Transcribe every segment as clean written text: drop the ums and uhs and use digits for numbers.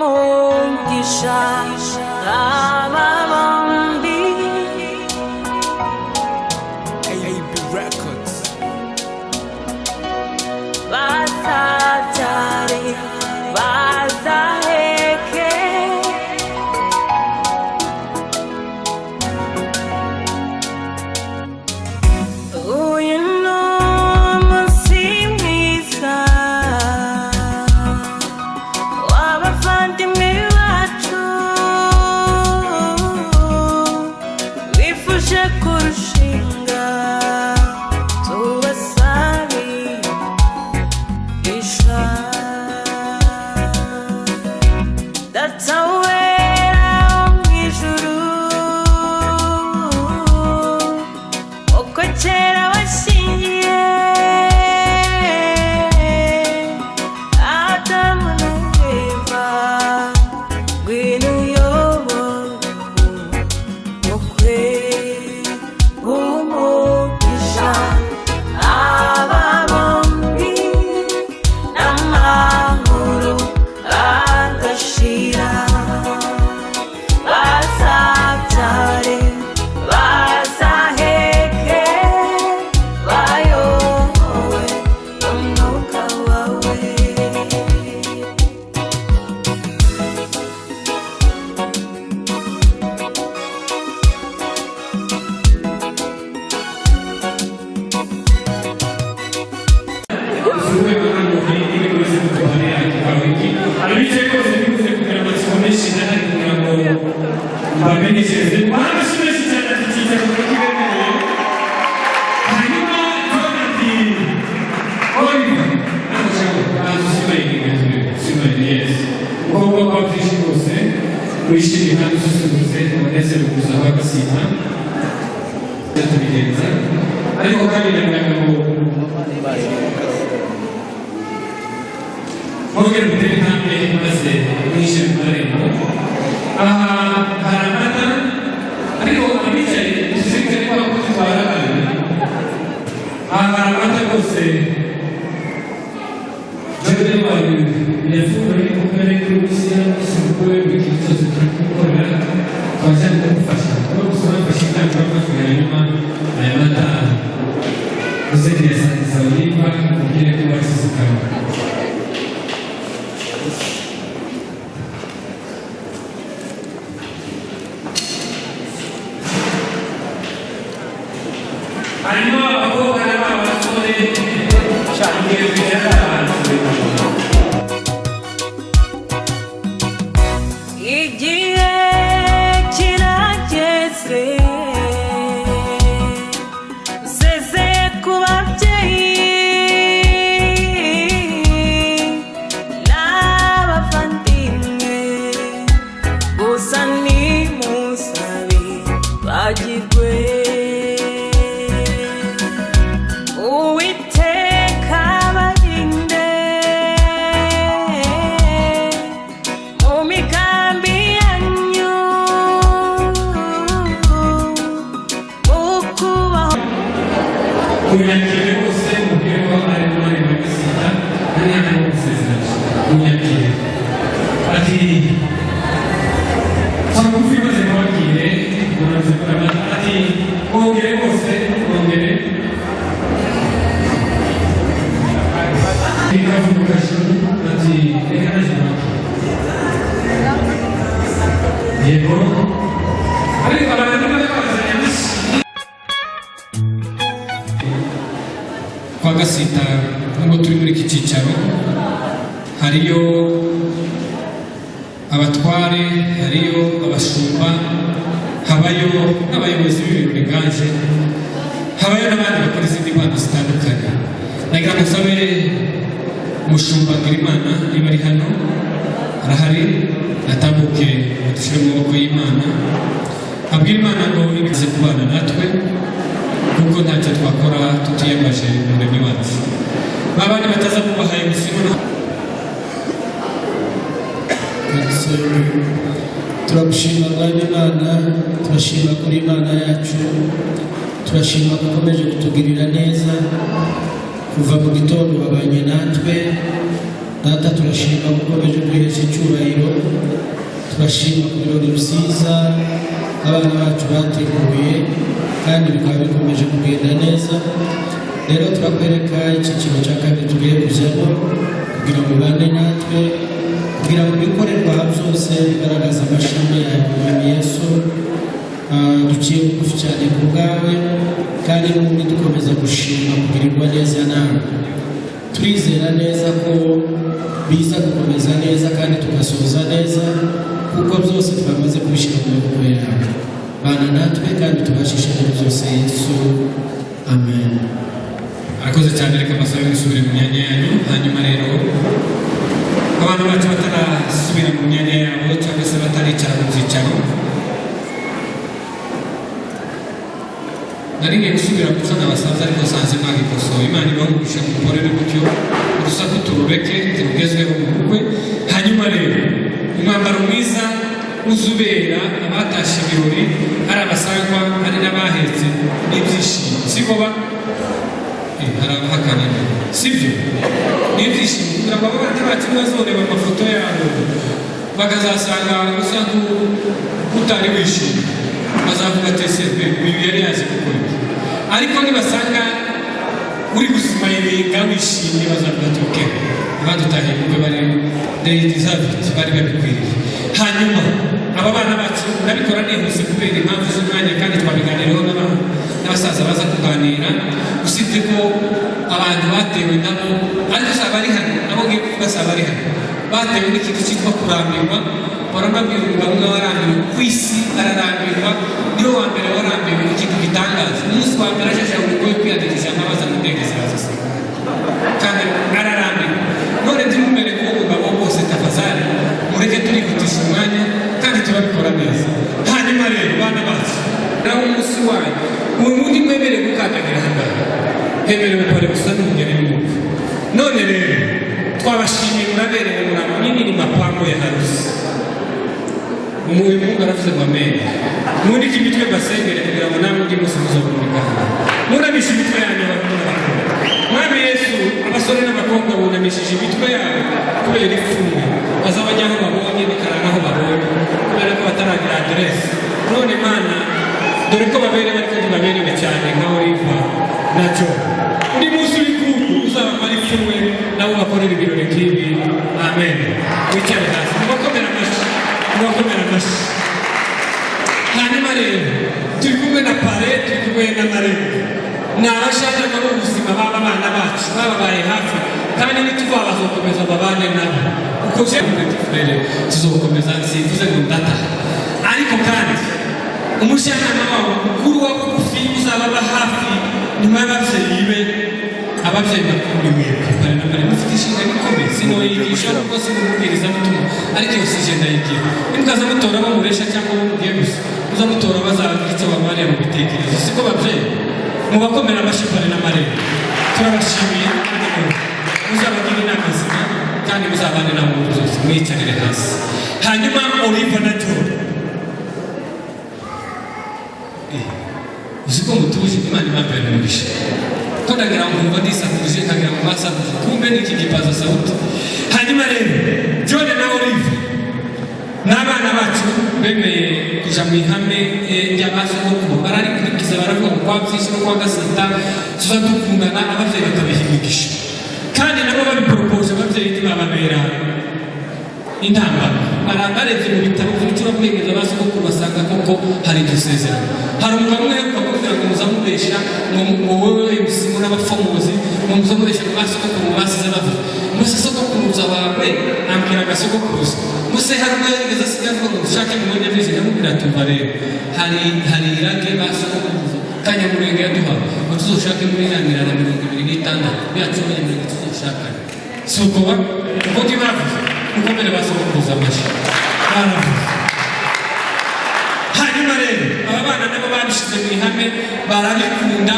Umugisha aba bombi. AB Records. Bazabyare bazaheke. Uyu ni umunsi mwiza w'abavandimwe bacu bifuje kurushinga, tubasabisha Data wera wo mu ijuru, uko kera washyingiye Adamu na Eva, ngwino uyobore ubukwe. Umugisha aba bombi n'amahoro agashira, bazabyare bazaheke, bayobowe n'umwuka wawe. Ufungue mama ili uweze kutupanea kikao hiki. Abicaye bose bivuze kugira amatsiko menshi cyane kugira ngo mbamenyeshereze. Amashyi menshi cyane ati cyiza kuko kibemereye. Hanyuma Tom ati Oliver, nakushaka banza usimayinge turebe. Usimayinge, yes. Umukobwa kwa byinshi rwose wishimye kandi ususurutse unezerewe kuza kwa Gasita. Tubigenza. Ariko kandi ndagira ngo mwongere mutere intambwe maze mwishyure mu marembo. Aha hari amata, ariko abicaye tuzirikane ko abakozi twara abana. Aha hari amata rwose. Jordan wawe yavuga yuko kare kuri Rusiya isukwe, buri kintu cyose turi gukorera twajya kugufasha kuba gusa bafashe inama bafashe. Hanyuma aya mata uze kuyasangiza Oliva ubwire ko wasizigama. Hanyuma abakobwa n'abasore ngiye kwicara abantu. Igihe kirageze nseze ku babyeyi n'abavandimwe, gusa nimusabe bagirwe. Uwiteka abarinde mu migambi yanyu, mu kubaho. Munyakire bose, mubwire ko ari mu marembo ya Gasita ari hano gusezerana. Munyakire ati sakufi maze mwakire muraze kuramata ati mwongere bose mwongere ikavuga ati reka naje mwakire. Yego, ariko abantu bari bazanye amashyi kwa Gasita. Nubwo turi muri iki cyicaro, hariyo abatware, hariyo abashumba, habayo n'abayobozi b'ibintu biganje, habayo n'abandi bakora izindi mpano zitandukanye. Nagira ngo nsabe umushumba Ngirimana, niba ari hano, arahari, atambuke adushyire mu maboko y'Imana, abwire Imana ngo ibize kubana natwe, kuko ntacyo twakora tutiyambaje Umuremyi wacu. Babandi bataza kubaha imisoro. Turagushima Mwami Imana, turashima kuri Imana yacu, turashima ko ukomeje kutugirira neza kuva mu gitondo wabanye natwe. Data, turashima ko ukomeje guhesha Icyubahiro, turashima ku birori byiza abana bacu bateguye kandi bikaba bikomeje kugenda neza. Rero turakwereka icyiciro cya kabiri tugiye kujyamo kugira ngo ubane natwe, kugira ngo ibikorerwa aha byose bigaragaze amashimwe yawe, Mwami Yesu. Duciye bugufi cyane ku bwawe kandi n'ubundi dukomeza gushima kugirirwa neza nawe. Turizera neza ko biza gukomeza neza kandi tugasoza neza, kuko byose twamaze kubishyira mu maboko yawe. Bana natwe kandi tubashishe muri byose, Yesu. Amen. Arakoze cyane. Reka mbasabe musubire mu myanya yanyu. Hanyuma rero, abantu bacu batarasubira mu myanya yabo cyangwa se bataricara mu byicaro, nari ngiye gusubira guca nabasanze, ariko nsanze mwagikosoye. Imana ibahugisha, mukorere gutyo, urusaku turureke, ntirugezweho mu bukwe. Hanyuma rero, umwambaro mwiza uzubera abatashye ibirori, ari abasangwa ari n'abahetse n'ibyishimo, siko ba? Hari abahakana, sibyo? Ni ibyishimo kugira ngo abana bacu bazoreba amafoto yabo bakazasanga usa nk'utari wishimye, bazavuga ati: "Ese uyu yari yaje gukora iki?" Ariko nibasanga uri gusimayiringa wishimye, bazavuga ati: "Okay, abadutahiye kuko bari, they deserve it, bari babikwiriye." Hanyuma aba bana bacu, ndabikora nihuse kubera impamvu z'umwanya, kandi twabiganiriyeho n'abasaza baza kuganira. Usibye ko abantu batewe nabo, ariko si abari hano, abo ngiye kuvuga si abari hano, batewe n'ikintu cyitwa kurambirwa. Baranabwira, umugabo umwe warambiwe ku isi, ararambirwa, niwe wa mbere warambiwe. Ikintu gitangaza, umunsi wa mbere aje umugore kwiyandikisha, nkabaza mu ndege ziraza kandi ararambirwa. None ntimumere nk'uwo mugabo bose, tafazari mureke turihutisha umwanya kandi turabikora neza. Hanyuma rero, bana bacu, naho umunsi wanyu uyu mundi mwemerewe gukandagira ahangaha, hemerewe pare gusa n'umugeni n'umukwe. None rero twabashimiye, muraberewe, muramenye ni mapambo ya harusi. Uyu muhungu aravuze ngo amen. Mundike imitwe basengere kugira ngo namwe undi munsi muzoboneka hano. Munamishe imitwe yanyu, abahungu n'abakobwa. Mwami Yesu, abasore n'abakobwa bunamishije imitwe yabo kubera ipfunwe, bazabajya aho babonye bakarara aho babonye kubera ko bataragira aderesi. None Mana, dore ko baberewe, ariko ntibaberewe cyane nka Oliva na John. Undi munsi w'ikuku uzabamara ipfunwe, nabo bakorera ibirori nk'ibi. Amen. Wicare hasi, mubakomera amashyi, mubakomera amashyi. Hanyuma rero turi kumwe na pare, turi kumwe na marene, ni abashaka b'ubuzima b'aba bana bacu, bababaye hafi kandi nituva bazokomeza babane nabo uko frere tuzokomeza. Simvuze ngo ndataha, ariko kandi umushanama wabo mukuru wa bugufi uzababa hafi nyuma y'ababyeyi be, ababyeyi bakuru ni mwebwe pare na marene, mufite inshingano ikomeye. Sinoyigisha kuko sinumubwirizabutumwa, ariko iyo sije ndayigira. Nimukaza mutora abo muresha cyangwa abo mugiye gusa, muza mutora bazagira icyo bamariye mu bitekerezo, siko babyeyi? Mubakomera amashyi pare na marene, turabashimiye. Muzabagira inama nzima kandi muzabane nabo muri zose. Mwicarire hasi. Hanyuma Oliva na John, uzi ko mutuje? Imana ibambere umugisha. Ko ndagira ngo nkumva ndisakuje, nkagira ngo basakuje, kumbe ni iki gipaza sauti. Hanyuma rero John na Olive n'abana bacu bemeye kuja mu ihame ry'abasogokuru, bararikurikiza, baravuga ngo kwa byinshi no kwa Gasita tuza dukundana, ababyeyi bakabiha imigisha kandi nabo babiporopoje, ababyeyi ntibababera intambara. Barebye mu bitabo by'ubucurabwenge bya sogokuru, basanga koko hari iryo sezerano. Hari umugabo umwe uheruka kumbwira ngo muzamubesha ngo wowe musimu n'abapfumuzi, ngo muzamubesha ngo basogokuru basize bavuze ngo se sogokuruza wawe ambwira agasogokuruza ngo se hari ubwo yarigeze asigaye avuga ngo dushake mu bunyabwenge. Ndamubwira ati: "Umva rero, hari irage ba sogokuruza Kanyamurenge yaduhaye ngo tuzoshake muri 1026 yacu Abanyamurenge tuzoshakane." Si uko ba uko ntibavuze? Mukomere ba sogokuruza amashyi, baravuze. Hanyuma rero aba bana nabo babishyize mu ihame, barabikunda,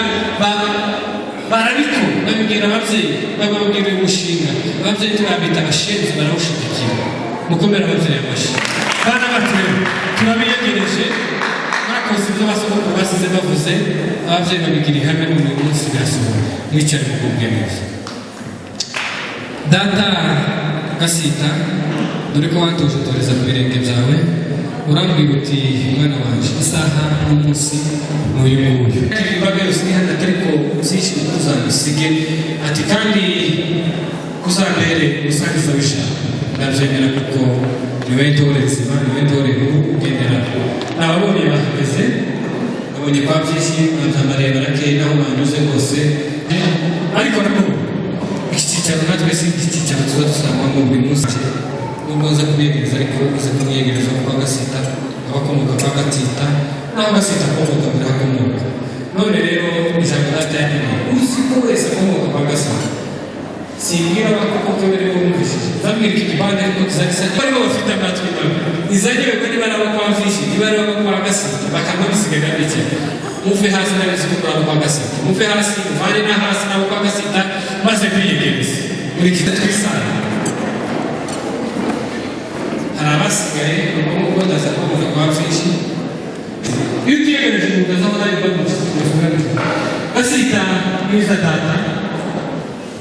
barabikora, babibwira ababyeyi, bababwira uyu mushinga. Ababyeyi ntibabita abashenzi, barawushigikira. Mukomere ababyeyi amashyi. Bana bacu rero, turabiyegereje, mwakoze ibyo basogokuru basize bavuze, ababyeyi babigira ihame, none uyu munsi birasohora. Mwicare mugubwe neza. Data Gasita, dore ko watoje utoreza ku birenge byawe, urambwira uti: "Mwana wanje, isaha n'umunsi n'uyu nguyu." Imbaga yose iri hano, ariko byinshi ntuzabisige, ati kandi kuzambere umusangiza w'ijambo. Ndabyemera kuko niwe ntore nzima, niwe ntore nkuru ugendera. Nababonye bahageze, nabonye kwa byinshi babyambariye, barakeye naho banyuze hose. Ariko nanone iki cyicaro natwe si iki cyicaro tuza dusangwamo buri munsi, nubwo nza kubiyegereza, ariko uze kumwiyegereza kwa Gasita abakomoka kwa Gatita, naho Gasita akomoka kuri akomoka. None rero ijambo data yaneneye, uzi ko wese akomoka kwa Gasita, simbwira abakomoka bari bumvishije, nzabwira iki gipande, ariko kizagisa barimo bafite amatwi mabi izanye ko niba ari abo kwa byinshi, niba ari abo kwa Gasita, bakaba bisigaye bike. Muve hasi, ndabizi ko muri abo kwa Gasita. Muve hasi, muvane na hasi n'abo kwa Gasita, maze kwiyegereza muri kita twisanga hari abasigaye. Ubwo ndaza kubabuza kwa byinshi, iyo utiyegereje umuntu azabona yuko Gasita mwiza data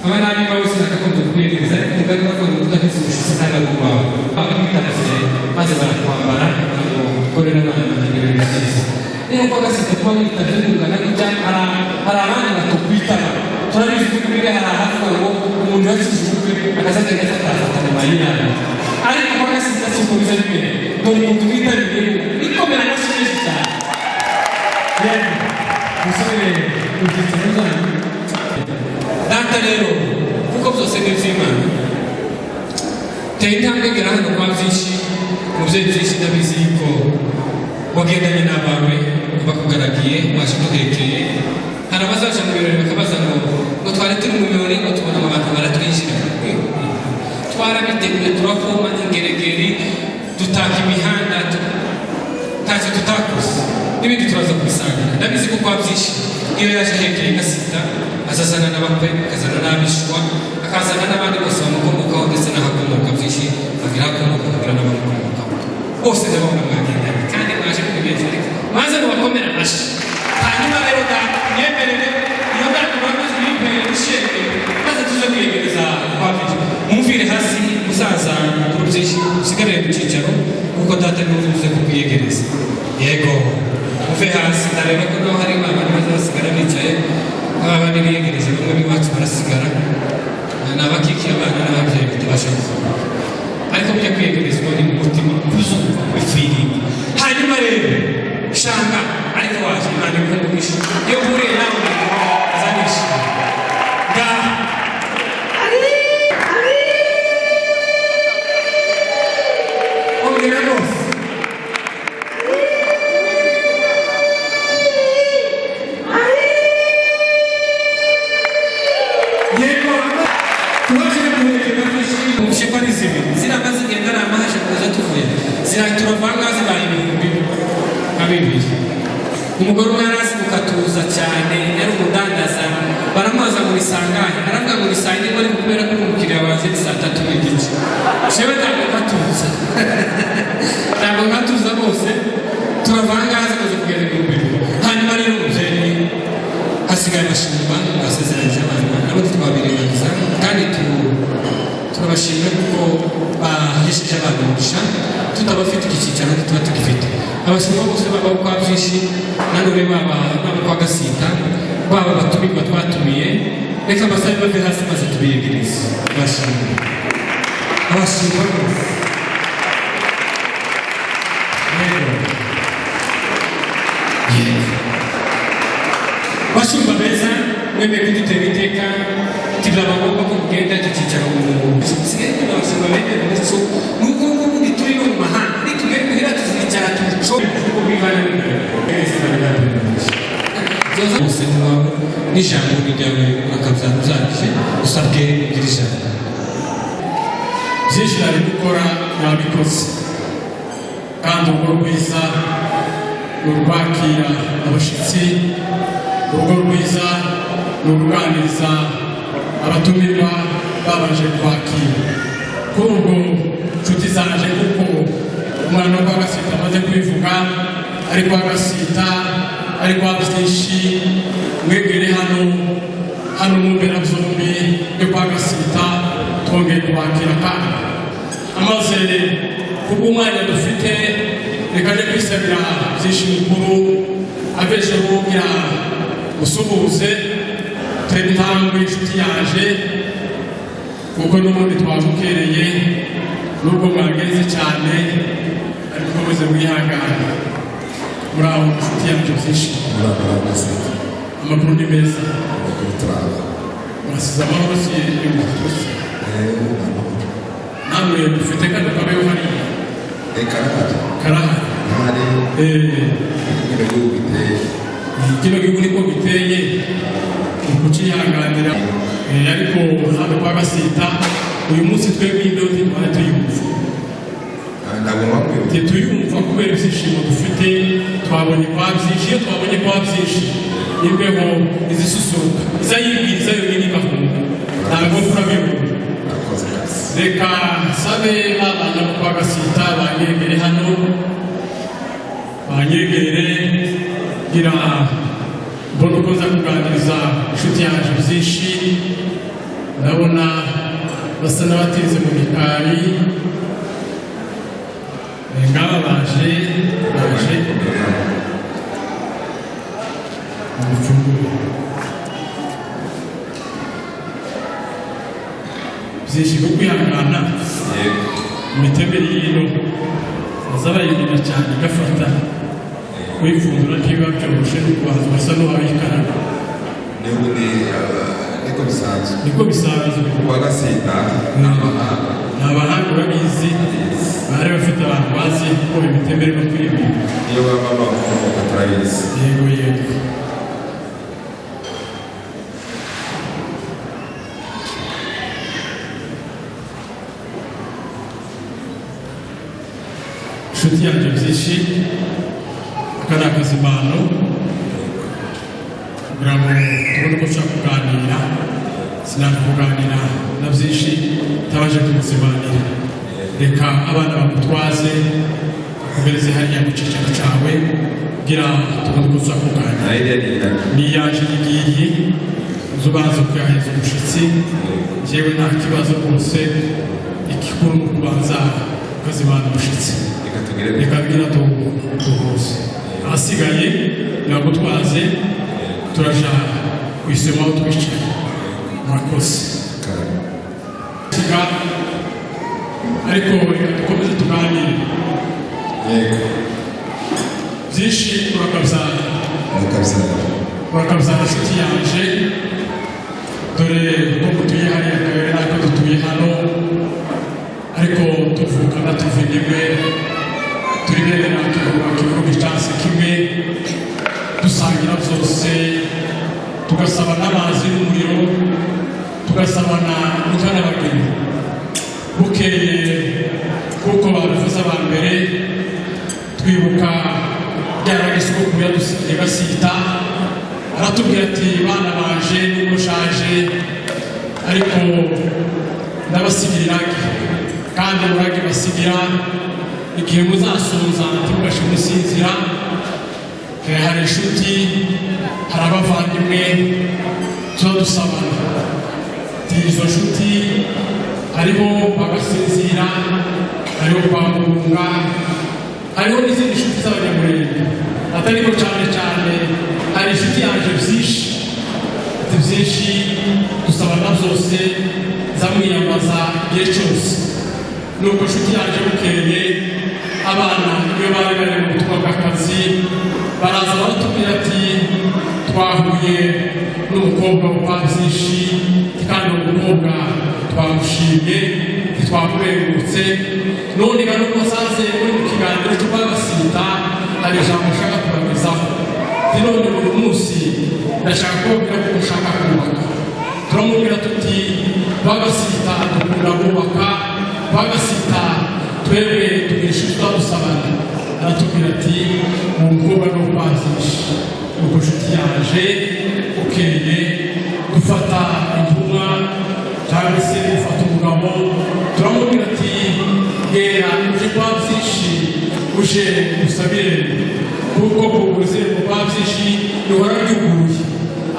aba nabi bose nakakunze kwiyegereza, ariko umugani gakondo udafite umushyitsi ntabwo wawe bakwitabye maze barakwambara kugira ngo ukorere abana banjye ibintu byiza. Niyo kwa Gasita kuba witabye bingana gutya, hari abandi batokwitaba. Turabizi ko muri hari ahavuga ngo umuntu yakijije ubukwe akazajya agafata mu mayinani, ariko kwa Gasita si uko biza bimeze. Dore umuntu witabiriye ikomera amashyi menshi cyane. Yego, musubire ku byicaro byanyu. Data rero, kuko byose ni iby'Imana, tera intambwe gera hano kwa byinshi. Mubyeyi byinshi, ndabizi yuko wagendanye n'abawe bakugaragiye, waje duhekeye. Hari abazaja mu birori bakabaza ngo twari turi mu birori, ngo tubona abantu baratwinjira. Twarabiteguye, turavoma ingeregeri, dutaka imihanda, ntacyo tutakoze, n'ibindi turaza kubisangira. Ndabizi ko kwa byinshi iyo yaje ahekeye Gasita, azazana n'abakwe, akazana n'abishwa, akazana n'abandi bose bamukomokaho, ndetse n'ahakomoka byinshi, agira ahakomoka, akagira n'abamukomokaho bose. Ndabona mwagendanye kandi mwaje muri benshi, ariko maze mubakomere amashyi. Hanyuma rero nyemerere iyo ndangururamajwi yimpere ishenge, maze tuze kwiyegereza kwa byinshi. Mumvire hasi, musaza mukuru byinshi, usigarire ku cyicaro kuko data niwe uze kukwiyegereza. Yego, muve hasi. Ndareba ko naho hari abandi baza basigara bicaye, nk'abandi biyegereje bamwe b'iwacu barasigara, ni abakikiye abana n'ababyeyi batabasha kuvuga. Ariko bijya kwiyegerezwa ni mu mutima, kuzumva bifiringa. Hanyuma rero shanga, ariko waje, Imana iguhe umugisha. Iyo mpuriye nawe azanishima ngaha. Ongera rwose. Yego, tubashije guherekeza byinshi ko ari zibiri ziraba zigenda, ari amahasha kuza tuvuye ziratura zibaye 2000. Umugore umwe yari gukatuza cyane, yari umudandaza. Baramubaza ngo nisangahe, aravuga ngo ni saa 4, ariko kubera ko uri umukiriya waje ni saa 3:30. Jewe ntabwo nkatuza, ntabwo nkatuza bose. Turava ahangaha zimaze kugenda 2000. Hanyuma rero umubyeyi, hasigaye abashumba basezeranyije abana, nabo ntitwabirengagiza, kandi turabashimira kuko bahesheje abana umugisha. Tutabafite iki cyicaro ntituba tugifite. Abashumba bose, baba kwa byinshi, nanone baba baba kwa Gasita, baba abatumirwa twatumiye, reka mbasabe bave hasi maze tubiyegereze. Abashumba, abashumba bose, yego yego. Bashumba beza, mwemeye kudutera iteka, ntibaba ngombwa ko mugenda tukicara mu sigaye. Abashumba bemera umuco nuko ngubu turi no mu mahanga, nitugere muhira tuzicara tuco kuko bivana bose wawe n'ijambo ryawe urakabyara uzangije usabwe ugira ijambo. Byinshi nari gukora nabikoze, kandi urugo rwiza ni urwakira abashyitsi, urugo rwiza ni uruganiriza abatumirwa babanje kwakira. Kuri ubwo, nshuti zanje, kuko umwana wa Gasita amaze kwivuga, ari kwa Gasita, ari kwa byinshi, mwegere hano hano mu mberabyombi yo kwa Gasita, twongeye kubakira kandi Amaze kubw'umwanya dufite, reka nje kwisabira byinshi mukuru abesheho kugira usuhuze tere intambwe inshuti yaje, kuko n'ubundi twabukereye nubwo mwagenze cyane, ariko muze mwihangane. Muri aho, inshuti yacu byinshi? Amakuru ni meza. Mwasize amahoro si y'umutusi namwe dufite kano kabeho hariya karahari. Kino gihugu niko giteye, ni ukucihanganira. Ariko hano kwa Gasita uyu munsi twebwe imbeho ntitwari tuyumva, ntituyumva kubera ibyishimo dufite. Twabonye kwa byinshi, iyo twabonye kwa byinshi imbeho izisusuruka iza yibwiriza yonyine igahunga, ntabwo turabibona. Reka nsabe abana bo kwa Gasita banyegere hano, banyegere ngira mbona uko nza kuganiriza inshuti yacu byinshi. Ndabona basa n'abatinze mu gikari. Ngaba baje, baje amafunguro byinshi byo kwihangana. Imitemeri y'ino baza bayirira cyane igafata, kuyipfundura ntibiba byoroshe, no kubanza basa n'uwabikaraga. N'ubundi niko bisanzwe. Niko bisanzwe. Kwa Gasita ni abahanga. Ni abahanga, urabizi, bari bafite abantu bazi ko imitemeri no kuyibika. Niyo baba bakomoka turabizi. Yego yego. Inshuti yanjye byinshi, aka ni akazimano kugira ngo tubone uko dushobora kuganira. Sinanga kuganira na byinshi tabashe kumuzimanira. Reka abana bagutwaze bakomereze hariya mu cyicaro cyawe kugira tubone uko dushobora kuganira. Niyaje ngiyi uzubanza kuyaheza umushyitsi, njyewe nta kibazo rwose. Igikuru ni ukubanza ukazimana umushyitsi. Reka bwira duhuze, ahasigaye nagutwaze turaja ku isima aho twicaye. Murakoze. Ariko reka dukomeze tuganire. Byinshi urakabyara, urakabyara inshuti yanje. Dore ko mutuye hariya kabere natwe dutuye hano, ariko tuvukana tuva imwe, turi bene tuvuga kivuga icyansi kimwe, dusangira byose, tugasaba n'amazi n'umuriro, tugasabana inka n'abageni. Bukeye kuko babivuze aba mbere, twibuka byaragisukuru yadusigiye Gasita, aratubwira ati: "Bana baje, nubwo nshaje ariko ndabasigira irage, kandi umurage basigira, igihe muzasonza ntimugashe musinzira, hari inshuti, hari abavandimwe tuba dusabana." Izo nshuti hariho bagasinzira, hariho kwa Mugunga, hariho n'izindi nshuti z'Abanyamurenge, atariko cyane cyane hari inshuti yaje byinshi. Ati: "Byinshi dusabana byose, zamwiyambaza igihe cyose." Nuko inshuti yaje, bukeye abana iyo bari bari mu butumwa bw'akazi baraza baratubwira ati: "Twahuye n'umukobwa wa byinshi, kandi uwo mukobwa twamushimye, ntitwamubengutse. None ga nubwo nsanze muri mu kiganiro cyo kwa Gasita, hari ijambo nshaka kubagezaho. None buri munsi ndashaka kubabwira ko mushaka kubaka." Turamubwira tuti: "Bagasita dukunda bubaka, bagasita twebwe tugira inshuti twagusabana." Aratubwira ati: "Uwo mukobwa ni ukwa byinshi." Ubwo inshuti yaje, bukeye dufata intumwa cyangwa se dufata umugabo, turamubwira ati: "Gera uje kwa byinshi, uje usabire, kuko kuguze kwa byinshi ruhora ryuguruye."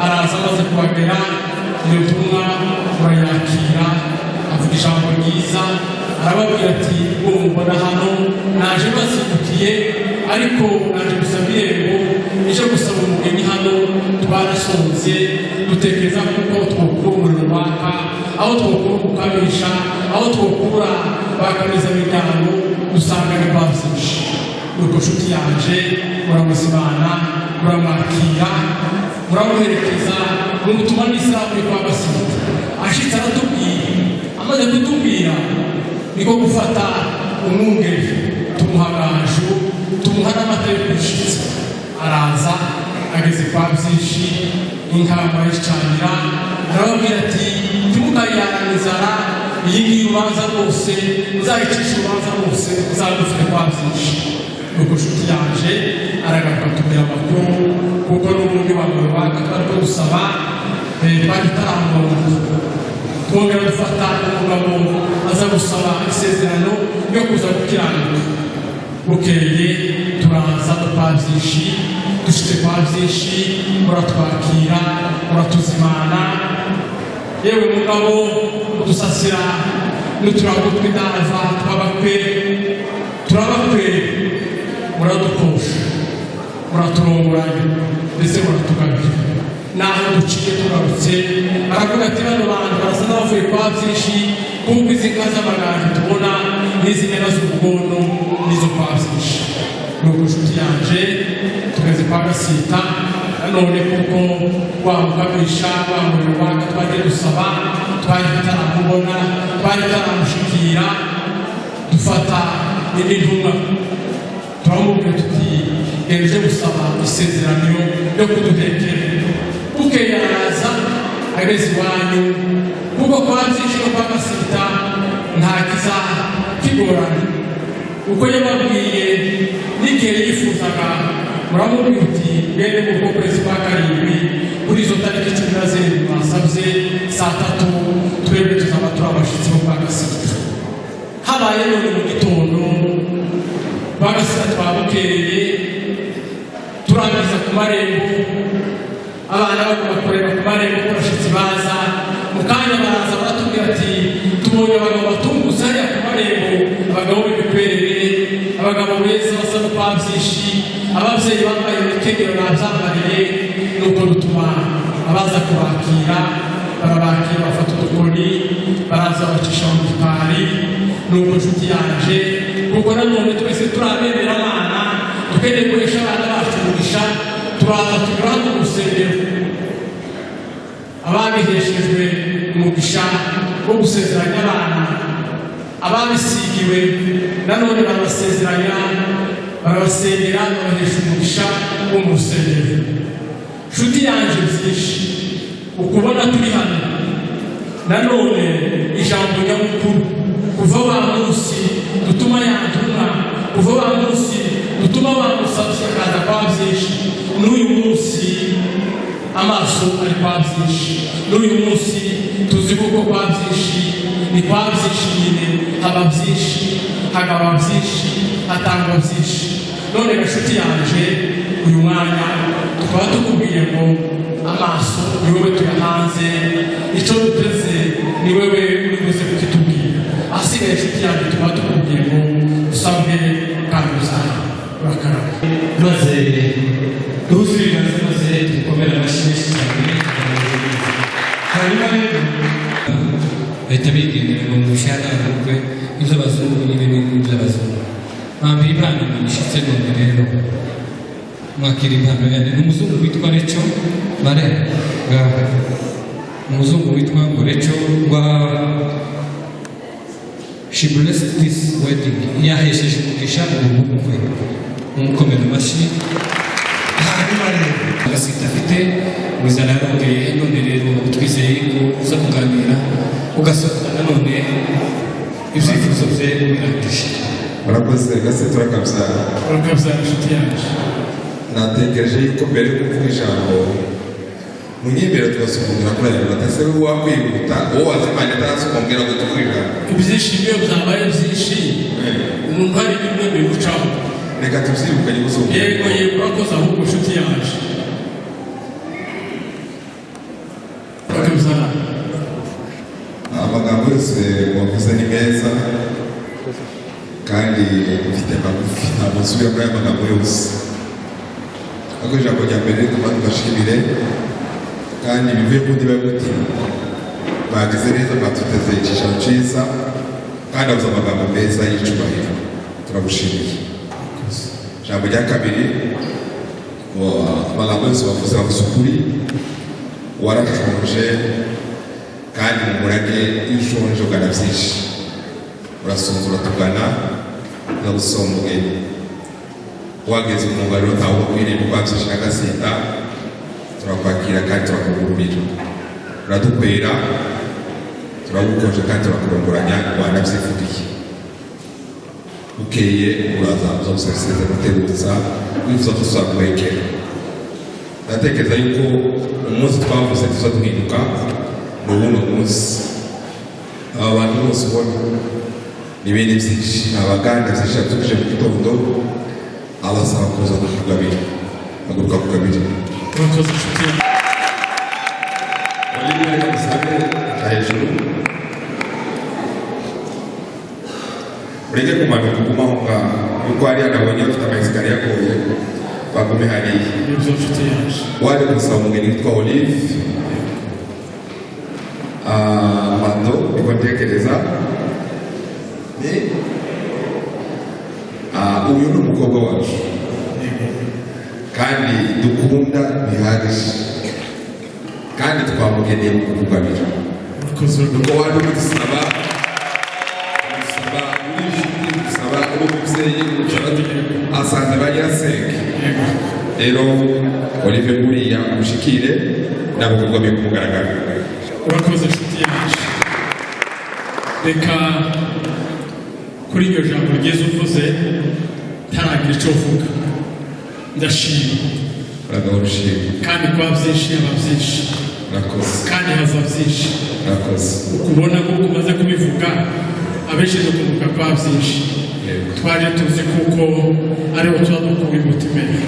Araza, amaze kuhagera iyo ntumwa turayakira, avuga ijambo ryiza. Arababwira ati: "Ubu mubona hano naje bazindukiye, ariko naje gusaba irembo, ije gusaba umugeni hano. Twarasohotse dutekereza kuko twokura umuriro waka, aho twokura umukabisha, aho twokura bakameza miryango, usanga ni kwa Byinshi. Nuko nshuti yanje, muramuzimana, muramwakira, muramuherekeza, mumutuma n'isaha muri kwa Gasita. Ashitse aratubwira, amaze kutubwira niko gufata umwungeri, tumuha gaju, tumuha n'amata yo kwishitsa. Araza ageze kwa Byinshi, inka barayicanira. Arababwira ati: 'Ntimukayarane inzara, iyi ngiyi urubanza rwose nzayicisha, urubanza rwose uzagufite kwa Byinshi.' Nuko nshuti yanje, aragaruka tubwira amakuru, kuko n'ubundi wamurubaka twari ko gusaba, twari tutaramubona. Twongera dufata umugabo aza gusaba isezerano yo kuza gukiranuka. Bukeye turaza kwa Byinshi. Dushitse kwa Byinshi, muratwakira, muratuzimana. Yewe mugabo, udusasira n'uturago tw'indava tw'abakwe, turabakwe, muradukosha, muraturongoranya, ndetse muratugabira. Naho duciye tugarutse, aravuga ati: 'Bano bantu barasa n'abavuye kwa Byinshi, kuko izi nka z'amagaju tubona n'izi nyana z'ubugono n'izo kwa Byinshi.' Nuko inshuti yanje, tugeze kwa Gasita nanone, kuko wa mukabisha, wa muriro waka twagiye gusaba, twari tutaramubona, twari tutaramushikira. Dufata indi ntumwa, turamubwira tuti: 'Genda uje gusaba isezerano yo kuduhekera.' Bukeye araza, ageze iwanyu, kuko kwa Byinshi no kwa Gasita nta kiza kigorana, uko yababwiye n'igihe yifuzaga, muramubwira uti: 'Bene mu kwezi kwa karindwi, kuri izo tariki 17 basabye, saa 3, twebwe tuzaba turi abashyitsi bo kwa Gasita.' Habaye none mu gitondo, kwa Gasita twabukereye, turangiza ku marembo, abana bagomba kureba ku marembo ko abashyitsi baza. Mu kanya baraza, baratubwira ati: 'Tubonye abagabo batungutse hariya ku marembo, abagabo b'imikwerere, abagabo beza basa no kwa Byinshi, ababyeyi bambaye imikenyero babyambariye.' Nuko rutuma abaza kubakira, barabakira, bafata udukoni, baraza bacisha mu gikari. Nuko nshuti yanje, kuko nanone twese turi abemeramana, dukeneye guhesha abana bacu umugisha, turaza tunyura hano mu rusengero. Ababiheshejwe umugisha wo gusezeranya abana, ababisigiwe nanone barabasezeranya, barabasengera, babahesha umugisha wo mu rusengero. Nshuti yanje Byinshi, ukubona turi hano nanone, ijambo nyamukuru, kuva wa munsi dutuma ya ntumwa, kuva wa munsi dutuma wa musabye akaza kwa Byinshi, n'uyu munsi amaso ari kwa Byinshi. N'uyu munsi tuzi kuko kwa Byinshi ni kwa Byinshi nyine, haba byinshi, hakaba byinshi, hatangwa byinshi. None gashuti yanje, uyu mwanya tukaba tukubwiye ngo amaso ni wowe tuyahanze, icyo duteze ni wewe uri buze kukitubwira. Ahasigaye, inshuti yanjye, tukaba tukubwiye ngo usabwe kandi uzahe, urakaraba. Maze duhuze ibiganza, maze dukomere amashyi menshi cyane. Hanyuma rero bahita bigendera ngo mushahara ubukwe iby'abazungu nyine ni iby'abazungu. Bambira impano ishitse. None rero mwakira impano yanjye. Ni umuzungu witwa Reco Mare ngaho, umuzungu witwa ngo Reco wa. She blessed this wedding, yahesheje umugisha ubu bukwe. Mumukomere amashyi. Hanyuma rero Gasita afite wizana yarongeye. None rero twizeye ko uza kuganira ugasoza nanone ibyifuzo bye ubirangije. Murakoze. Gase turakabyara. Urakabyara, inshuti yacu. Natekereje yuko mbere yo kuvuga ijambo munyemera tugasukongera kuri ayo manota. Se wakwihuta, wowe wazimanye atarasukongera ngo tuvuge ijambo? Ibyishimo iyo byabaye byinshi, umuntu hari bimwe bimucaho. Reka tubyibukanye gusukongera. Yego yego, urakoze. Ahubwo inshuti yaje, urakabyara. Amagambo yose wavuze ni meza. Kandi mfite magufi, ntabwo nsubira muri aya magambo yose, ariko ijambo rya mbere reka tubashimire kandi bivuye ku ndiba y'umutima. Bagize neza, batuteze icyicaro cyiza kandi avuze amagambo meza y'icubahiro, turagushimiye. Ijambo rya kabiri, amagambo yose bavuze, bavuze ukuri. Warashonje kandi mu murage, iyo ushonje ugana byinshi, urasonza uratugana, uragusoma umugeni wageze mu mugariro, ntawe ukwiriye kuba byinshi n'agasinda. Turakwakira kandi turakugururira, uradukwera, turagukonje kandi turakurongoranya, wanabyivugiye. Bukeye uraza uza gusaba isezerano, gutegutsa wifuza ko tuzaguhekera. Ndatekereza yuko umunsi twavuze tuza duhinduka ni ubuno munsi. Aba bantu bose ubona ni bene byinshi, ni abaganda byinshi yatubije mu gitondo, abasaba kuza kukugabira, haguruka kugabira. Urakoze, inshuti yanjye. Olivier, reka musabe ca hejuru, ureke kumanuka, uguma aho ngaho, kuko hariya nabonye bafite ama escalier agoye, bagume hariya. Nibyo, nshuti yanjye. Waje gusaba umugeni witwa Olive. Mado, niko ntekereza ni uyu ni umukobwa wacu kandi dukunda bihagije, kandi twamugeneye mu kukugabira. Urakoze. Nuko waje kudusaba, udusaba uri inshuti, udusaba uri umubyeyi, udusaba asanze ba nyirasenge. Rero Olive, buriya ushikire nabukugabira ku mugaragaro. Urakoze, inshuti yanjye. Reka kuri iryo jambo ryiza uvuze ntaragira icyo uvuga, ndashima. Uragahora ushima. Kandi kuba byinshi yaba byinshi. Urakoze. Kandi hava byinshi. Urakoze. Ukubona nk'uko umaze kubivuga, abenshi dukunguka kwa byinshi. Twaje tuzi kuko ariho tuba dukura imbuto imera.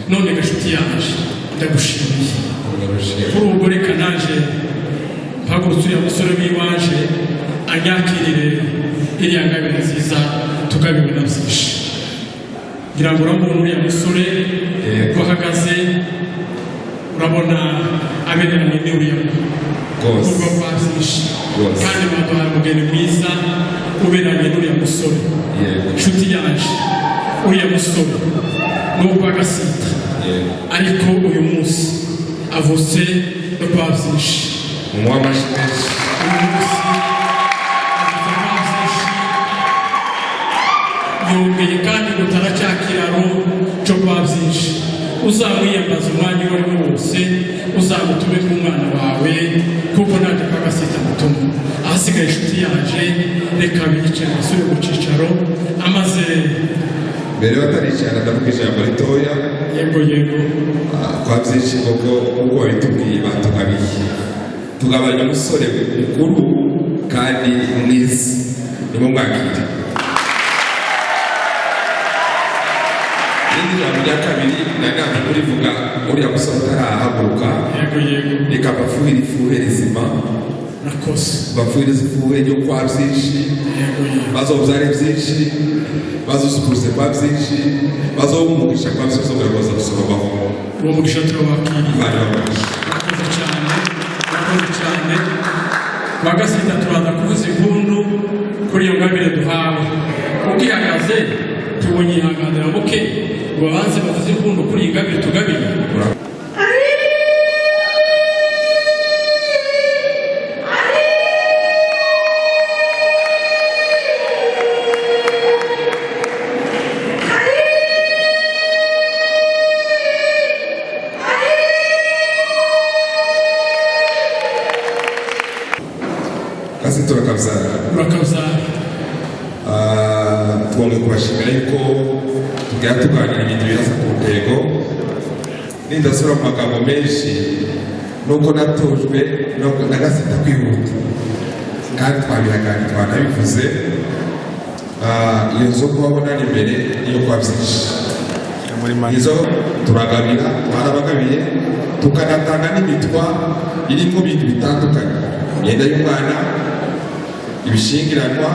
None gashuti yanjye, ndagushimiye. Kuri ubwo reka naje mpagurutse uriya musore w'iwaje anyakirire iriya ngabire nziza tukabibona byinshi. Ngira ngo urabona uriya musore uko ahagaze, urabona abereranye n'uriya Rwose. Ubwo kwa byinshi. Rwose. Kandi baduhaye umugeni mwiza uberanye n'uriya musore. Inshuti yaje, uriya musore nubwo agasita, ariko uyu munsi avutse no kwa byinshi. Mumuhe amashyi menshi. Uyu munsi avutse kwa byinshi, yongeye kandi gutara cya kiraro cyo kwa byinshi. Uzamwiyambaza umwanya uwo ari wo wose, uzamutume nk'umwana wawe, kuko nanjye kwa gasita mutuma. Ahasigaye, inshuti yaje, reka biyicare basubire mu cyicaro amaze. Mbere bataricara, ndavuga ijambo ritoya. Yego yego. Kwa byinshi koko nk'uko babitubwiye, batugabiye, tugabanya umusore mukuru kandi mwiza, nimumwakire. Irindi jambo rya kabiri nari nanze kurivuga uriya musore utarahaguruka. Yego yego. Reka bafuhire ifuhe rizima. Nakoze. Bafuhire ifuhe ryo kwa byinshi, bazobyare byinshi, bazusukuze kwa byinshi, bazomugisha kwa byinshi, bazoza gusoromaho. Uwo mugisha turawakiriye. Imana ibamugisha. Urakoze cyane, urakoze cyane. Kwa gasita turaza kuvuza impundu kuri iyo ngabire duhawe. Ukihagaze tubonye, ihanganira buke ngo babanze bavuze impundu kuri iyi ngabire tugabire. Kasi turakabyara. Urakabyara. Twongeye kubashimira yuko tugera tuganira ibintu birasa ku ntego. Nindasubira mu magambo menshi, nuko natojwe na gasita kwihuta, kandi twabihagana, twanabivuze. Iyo nzu kubabona ni imbere niyo kwa byinshi, izo turagabira, twarabagabiye, tukanatanga n'imitwa irimo ibintu bitandukanye: imyenda y'umwana, ibishingiranwa.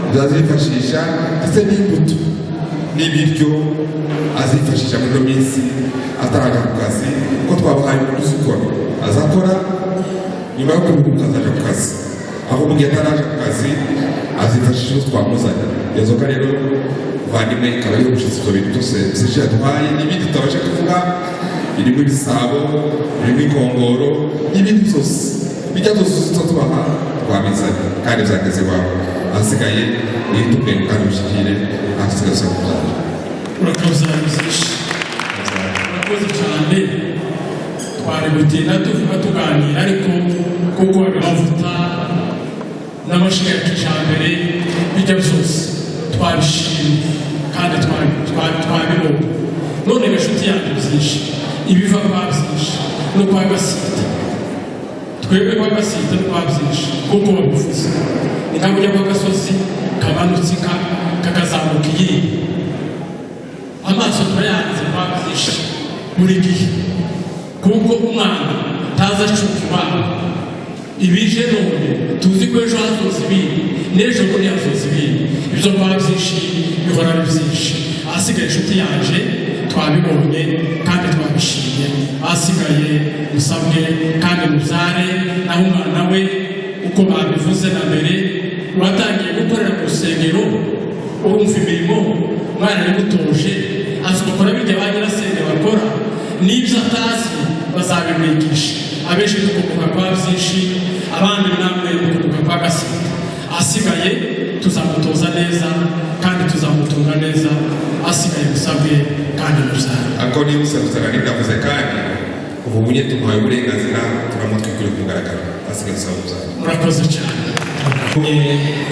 Ibyo azifashisha, ndetse n'imbuto n'ibiryo azifashisha muri ino minsi ataraja ku kazi, kuko twabahaye umuntu uzi ukora, azakora nyuma yo kuruhuka azaja ku kazi. Aho mu gihe ataraja ku kazi azifashisha ibyo twamuzanye. Iyo nzoga rero, muvandimwe, ikaba ariyo gushyitsa ibyo bintu byose byinshi yaduhaye n'ibindi tutabasha kuvuga, birimo ibisabo, birimo inkongoro n'ibindi byose bijya byose tuba tubaha, twabizanye kandi byageze iwawe. Ahasigaye uhite ubwenge kandi ubishyikire. Ahasigaye usaba kubyara. Urakoze byinshi, urakoze cyane. Twari gutinda tuvuga, tuganira, ariko kuko amavuta n'amashiga ya kijambere bijya byose twabishimye kandi twabibonye. None inshuti yanjye byinshi, ibiva kwa byinshi no kwa Gasita, twebwe kwa Gasita no kwa byinshi, kuko babivuze ni nka burya kw'agasozi kamanutse inka kakazamuka iyindi. Amaso turayanze kwa byinshi buri gihe, kuko umwana ntaza acuka iwabo. Ibije none tuzi ko ejo hazoza ibindi, n'ejo bundi hazoza ibindi. Ibyo kwa byinshi bihora ari byinshi. Ahasigaye, inshuti yanje, twabibonye kandi twabishimye. Ahasigaye musabwe kandi mubyare. Naho umwana we, uko babivuze na mbere, watangiye gukorera mu rusengero, urumva imirimo umwana yamutoje, azi gukora birya ba nyirasenge bakora, n'ibyo atazi bazabimwigisha. Abenshi dukomoka kwa byinshi, abandi namwe mukomoka kwa Gasita. Asigaye tuzamutoza neza kandi tuzamutunga neza. Asigaye musabwe kandi mubyare. Ariko niba usabye ndavuze, kandi ubu bunye tumuhaye uburenganzira, turamutwikira ku mugaragaro. Asigaye usaba kubyara. Murakoze cyane.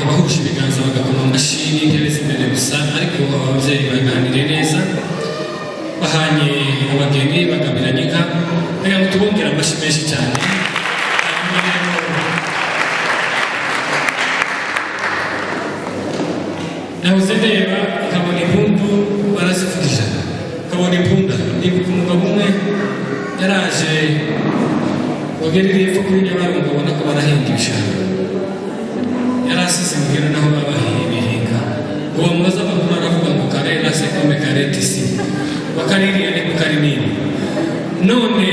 Abahuje ibiganza bagakoma amashyi n'intebe z'imbere gusa, ariko aba babyeyi baganiriye neza, bahanye abageni, bagabiranye inka. Reka ngo tubongere amashyi menshi cyane. Hanyuma rero, nahoze ndeba nkabona impundu barazivugije, nkabona impunda. Nibuka umugabo umwe yaraje wagerera hepfo kuri Nyabarongo, abona ko barahinga ibishanga, yari asize imuhira naho babahiye ibihinga, ngo bamubaze amakuru, aravuga ngo karera se kome karetisi bakaririya ni ku karinini. None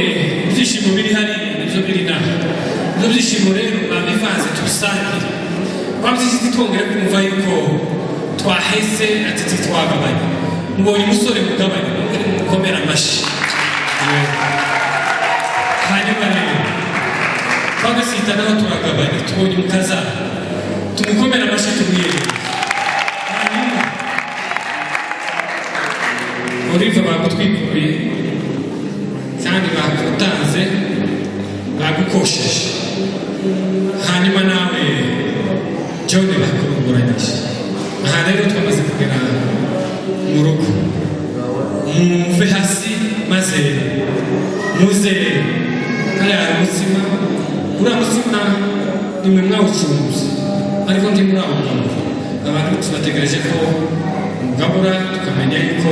ibyishimo biri hariya nibyo biri naha. Ibyo byishimo rero babivanze, tubisangire kwa byinshi, twongere kumva yuko twaheze ati twagabanye. Mubonye umusore mugabanye, mwongere mumukomere amashyi. Hanyuma rero twagasita naho turagabanye, tubonye umukazana, tumukomere amashyi, tumwiyereke. Hanyuma Olive, bagutwikuye kandi bakutanze, bagukosheje. Hanyuma nawe John, bakurunguranyije. Aha rero twamaze kugera mu rugo. Muve hasi maze muze hariya hari umutsima. Uriya mutsima nimwe mwawucunguza, ariko ndi muri abo ngabo. Abantu tubategereje ko mugabura, tukamenya yuko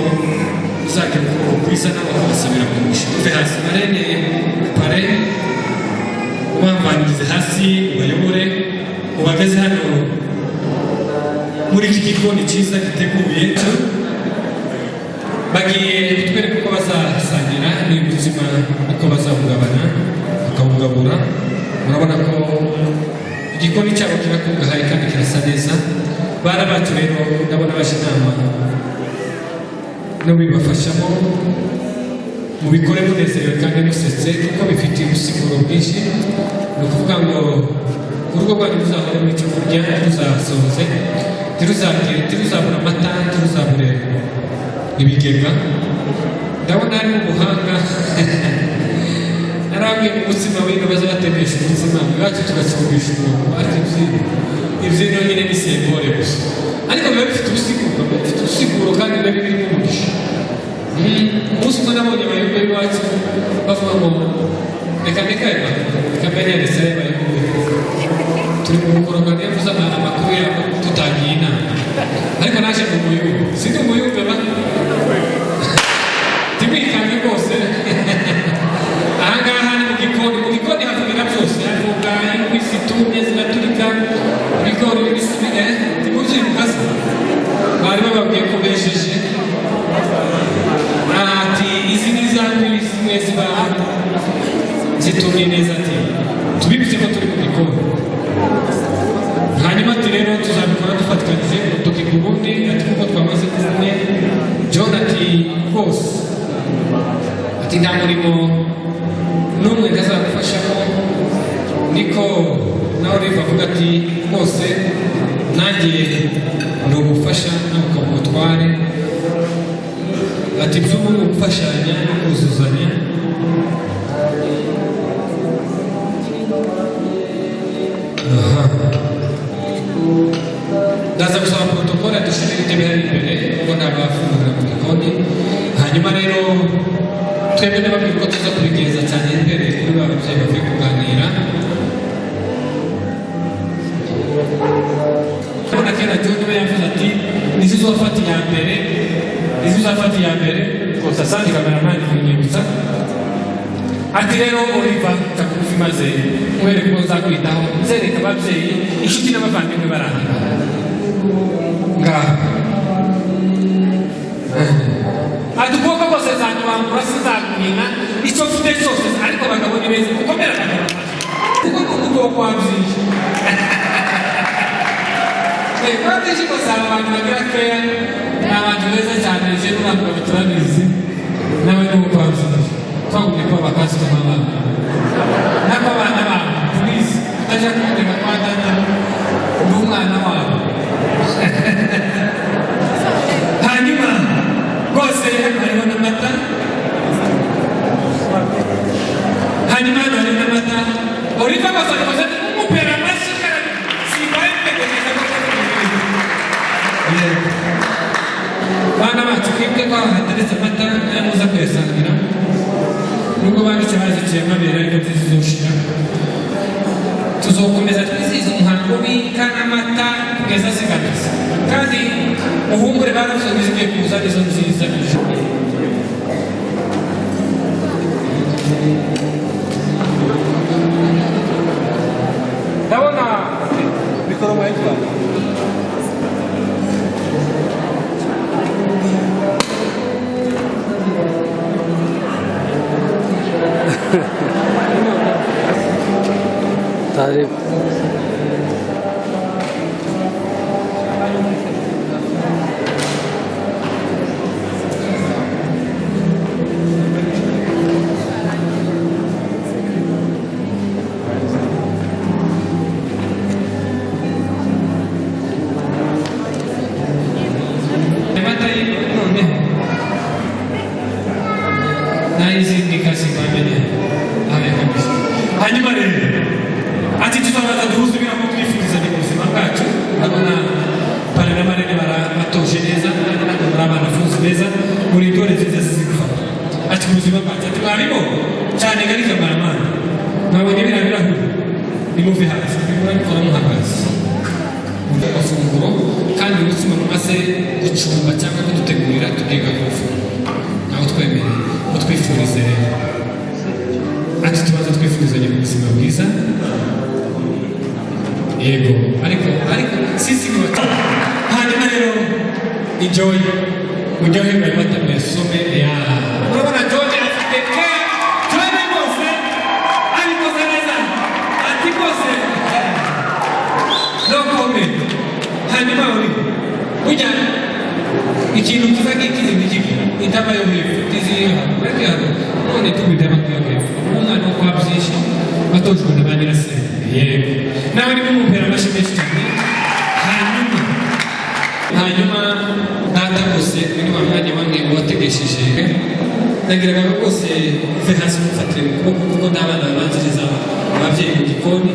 uzagira ukuboko kwiza nabo bakabasabira umugisha. Muve hasi, marene, pare, ubambanirize hasi, ubayobore, ubageze hano muri iki gikoni cyiza giteguye. Bagiye kutwereka uko bazasangira n'uyu mutsima, uko bazawugabana, bakawugabura. Murabona ko igikoni cyabo kirakungahaye kandi kirasa neza. Bana bacu rero, ndabona baje inama n'ubibafashamo. Mubikore munezerewe kandi musetse, kuko bifitiye ubusiguro bwinshi. Ni ukuvuga ngo urugo rwanyu ruzahoremo icyo kurya, ntiruzasonze, ntiruzabura amata, ntiruzabure ibigega. Ndabona harimo ubuhanga. Narabwiye mu mutsima w'ino baza batemesha umutsima, iwacu tugacumbisha umwobo, ariko ibyino nyine ni sembore gusa, ariko biba bifite ubusiguro, biba bifite ubusiguro kandi biba birimo umugisha. Umunsi umwe nabonye abayumbe b'iwacu bavuga ngo reka ndeka reka mbenyeretse abayumbe, turi mu bukoroka, niyo mvuze amakuru yabo tutagiye inama, ariko naje mu muyumbe, sindi umuyumbe ba timwikange rwose. Ahangaha ni mu gikoni. Mu gikoni havugira byose, havuga inkwi zitumye zigaturika, ibigori bibisi, timubyibuka. Ati nta murimo n'umwe ntazagufashamo. Niko nawe Olive avuga ati rwose nanjye ni umufasha, nawe ukaba umutware. Ati by'ubu ni ugufashanya no kuzuzanya. Aha, ndaza gusaba protocole dushyire intebe hari imbere kuko nta bafungurira mu gikoni. Hanyuma rero twebwe ndababwira uko tuza kubigenza cyane mbereye kuri ba babyeyi bavuye kuganira. Ndabona kera John we yavuze ati nizo uzafata iya mbere, nizo uzafata iya mbere rwose. Asante cameraman kunyibutsa. Ati rero Oliva, takufi maze mwereke ko nzakwitaho, nzereka ababyeyi, inshuti n'abavandimwe bari aha ngaha. Ati ukuboko kose nzakubambura, sinzaguhina, icyo mfite cyose. Ariko abagabo ni beza, gukomera abagabo kuko ni umugabo kwa byinshi, kwa byinshi rwose. Hari abantu bagira keya, ni abantu beza cyane. Je n'abantu turabizi, nawe ni uko byinshi twagumye kuba abacustomer babo nako abana babo. Please, utajya kumutega kwa data n'umwana wabo. Hanyuma rwose hariho n'amata. Hanyuma hano hari n'amata. Oliva rwose abikoze mumupera amashyi kandi simbaye mpegereza ko. Bana bacu, mwibuke ko aha hateretse amata nayo muza kuyasangira. Nubwo banditse baziciye amabere, ariko tuzizoshira, tuzokomeza twizihiza umuhango w'inka n'amata kugeza zigarutse. Kandi muhumure, baravuze ngo izigiye kuza nizo nziza. Ndabona Mikoro mwayitwara. Tarif. Amata noneho n'ay'izindi kasi bamenye abe kabisa. Hanyuma rero ati tuzabanza duhuze ibirago, twifurizanye mu buzima bwacu. Ndabona parrain na marraine batoje neza, kandi namwe muri abana fuzi beza, muri intore nziza zizigufata. Ati ku buzima bwacu, ati mwabibonye cyane gari cameraman, mwabonye biriya birahuri, nimuve hasi, murabikora muhagaze amafunguro. Kandi umutsima mumaze gucumba cyangwa kudutegurira, tugiga ku mafunguro nawe twemereye mutwifurize. Rero ati tubanza twifurizanye mu buzima bwiza. Yego, ariko sisi ni. Hanyuma rero enjoy, muryoherwe ayo mata, muyasome. Ya, murabona George afite care. John rwose abikoze neza. Ati rwose no comment. Hanyuma uri burya ikintu kiza nk'ikizi ni kibi, intama yo hepfo tizi yo haruguru, ariko iyo haruguru none tuba intama yo hepfo, umwana wo kwa byinshi watojwe na ba nyirasenge. Yego, nawe ni mumupera amashyi menshi cyane. Hanyuma data rwose uyu ni wa mwanya bamwe wategesheje. Nagiraga ngo rwose uve hasi umufatire mu kuboko, kuko n'abana babanziriza ababyeyi mu gikoni,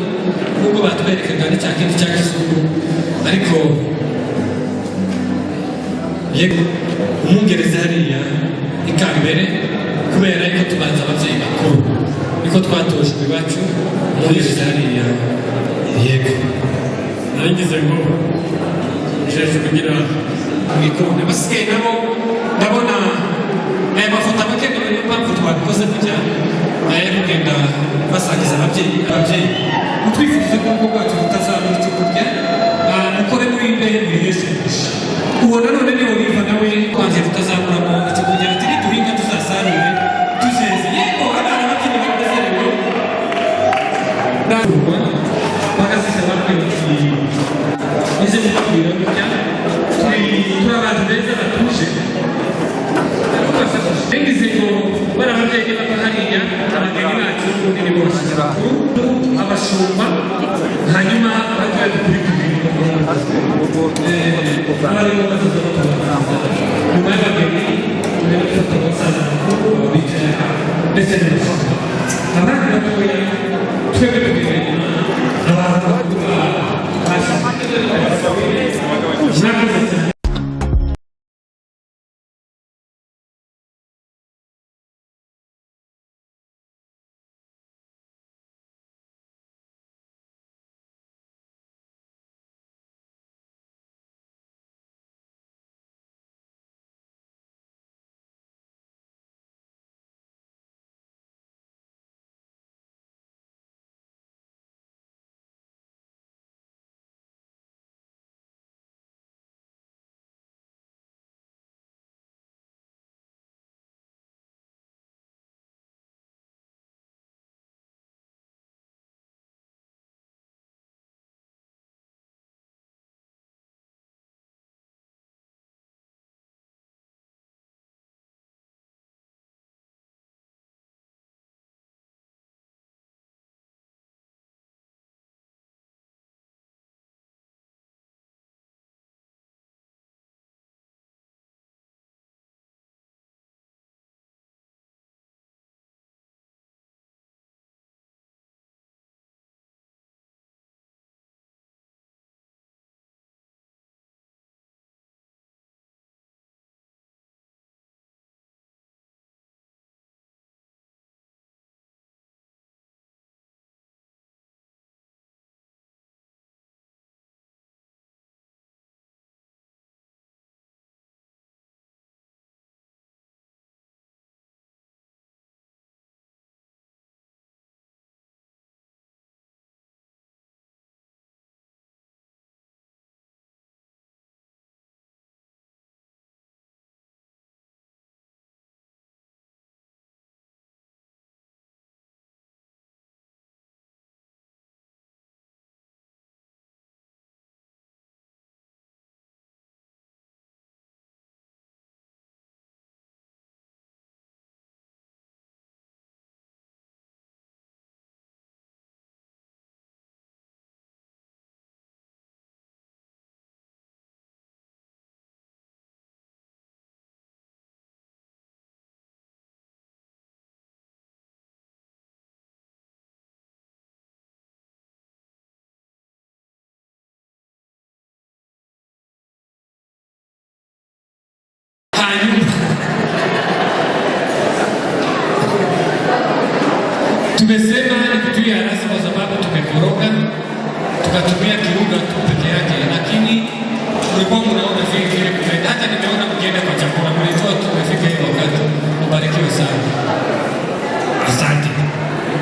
nubwo batwerekaga ni cya kindi cya kizungu. Ariko yego, umwungereza hariya ikambere, kubera yuko tubanza ababyeyi bakuru, niko twatojwe iwacu. Umwungereza hariya, yego. Naringize ngo jeje kugira Mu gikoni abasigaye nabo ndabona aya mafoto abakenewe, niyo mpamvu twabikoze kujya aya kugenda basangiza ababyeyi. Ababyeyi, mutwifurize ko ubwoko bwacu butazabura icyo kurya. Mukore muri imbehe muriheshe umugisha. Uwo nanone ni Oliva, nawe kwanze tutazaburamo icyo kurya. Ati niduhinga tuzasarure tuzeze. Yego, abana bakiri banezerewe narurwa bakazise bakwiye bati nize mubabwira gutya, turi abantu beza batuje. Ngize ngo bari ababyeyi. Ababyeyi bava hariya, abageni bacu ni bose bakuru, abashumba, hanyuma abatoya dukurikire. Abarimu bazoza batubanziriza nyuma y'abageni, tugenda dufata abasaza bakuru bicaye ndetse n'abashumba, abandi batoya twebwe tugenda inyuma, abantu bakuru hasi. Murakoze cyane. Hanyuma tumesema ni kutuia rasi kwa sababu tumekoroga tukatumia kiruga tu peke yake, lakini mlikuwa mnaona vile vile kupenda. Hata nimeona mkienda kwa chakula, mlijua tumefika hiyo wakati. Mbarikiwe sana, asante.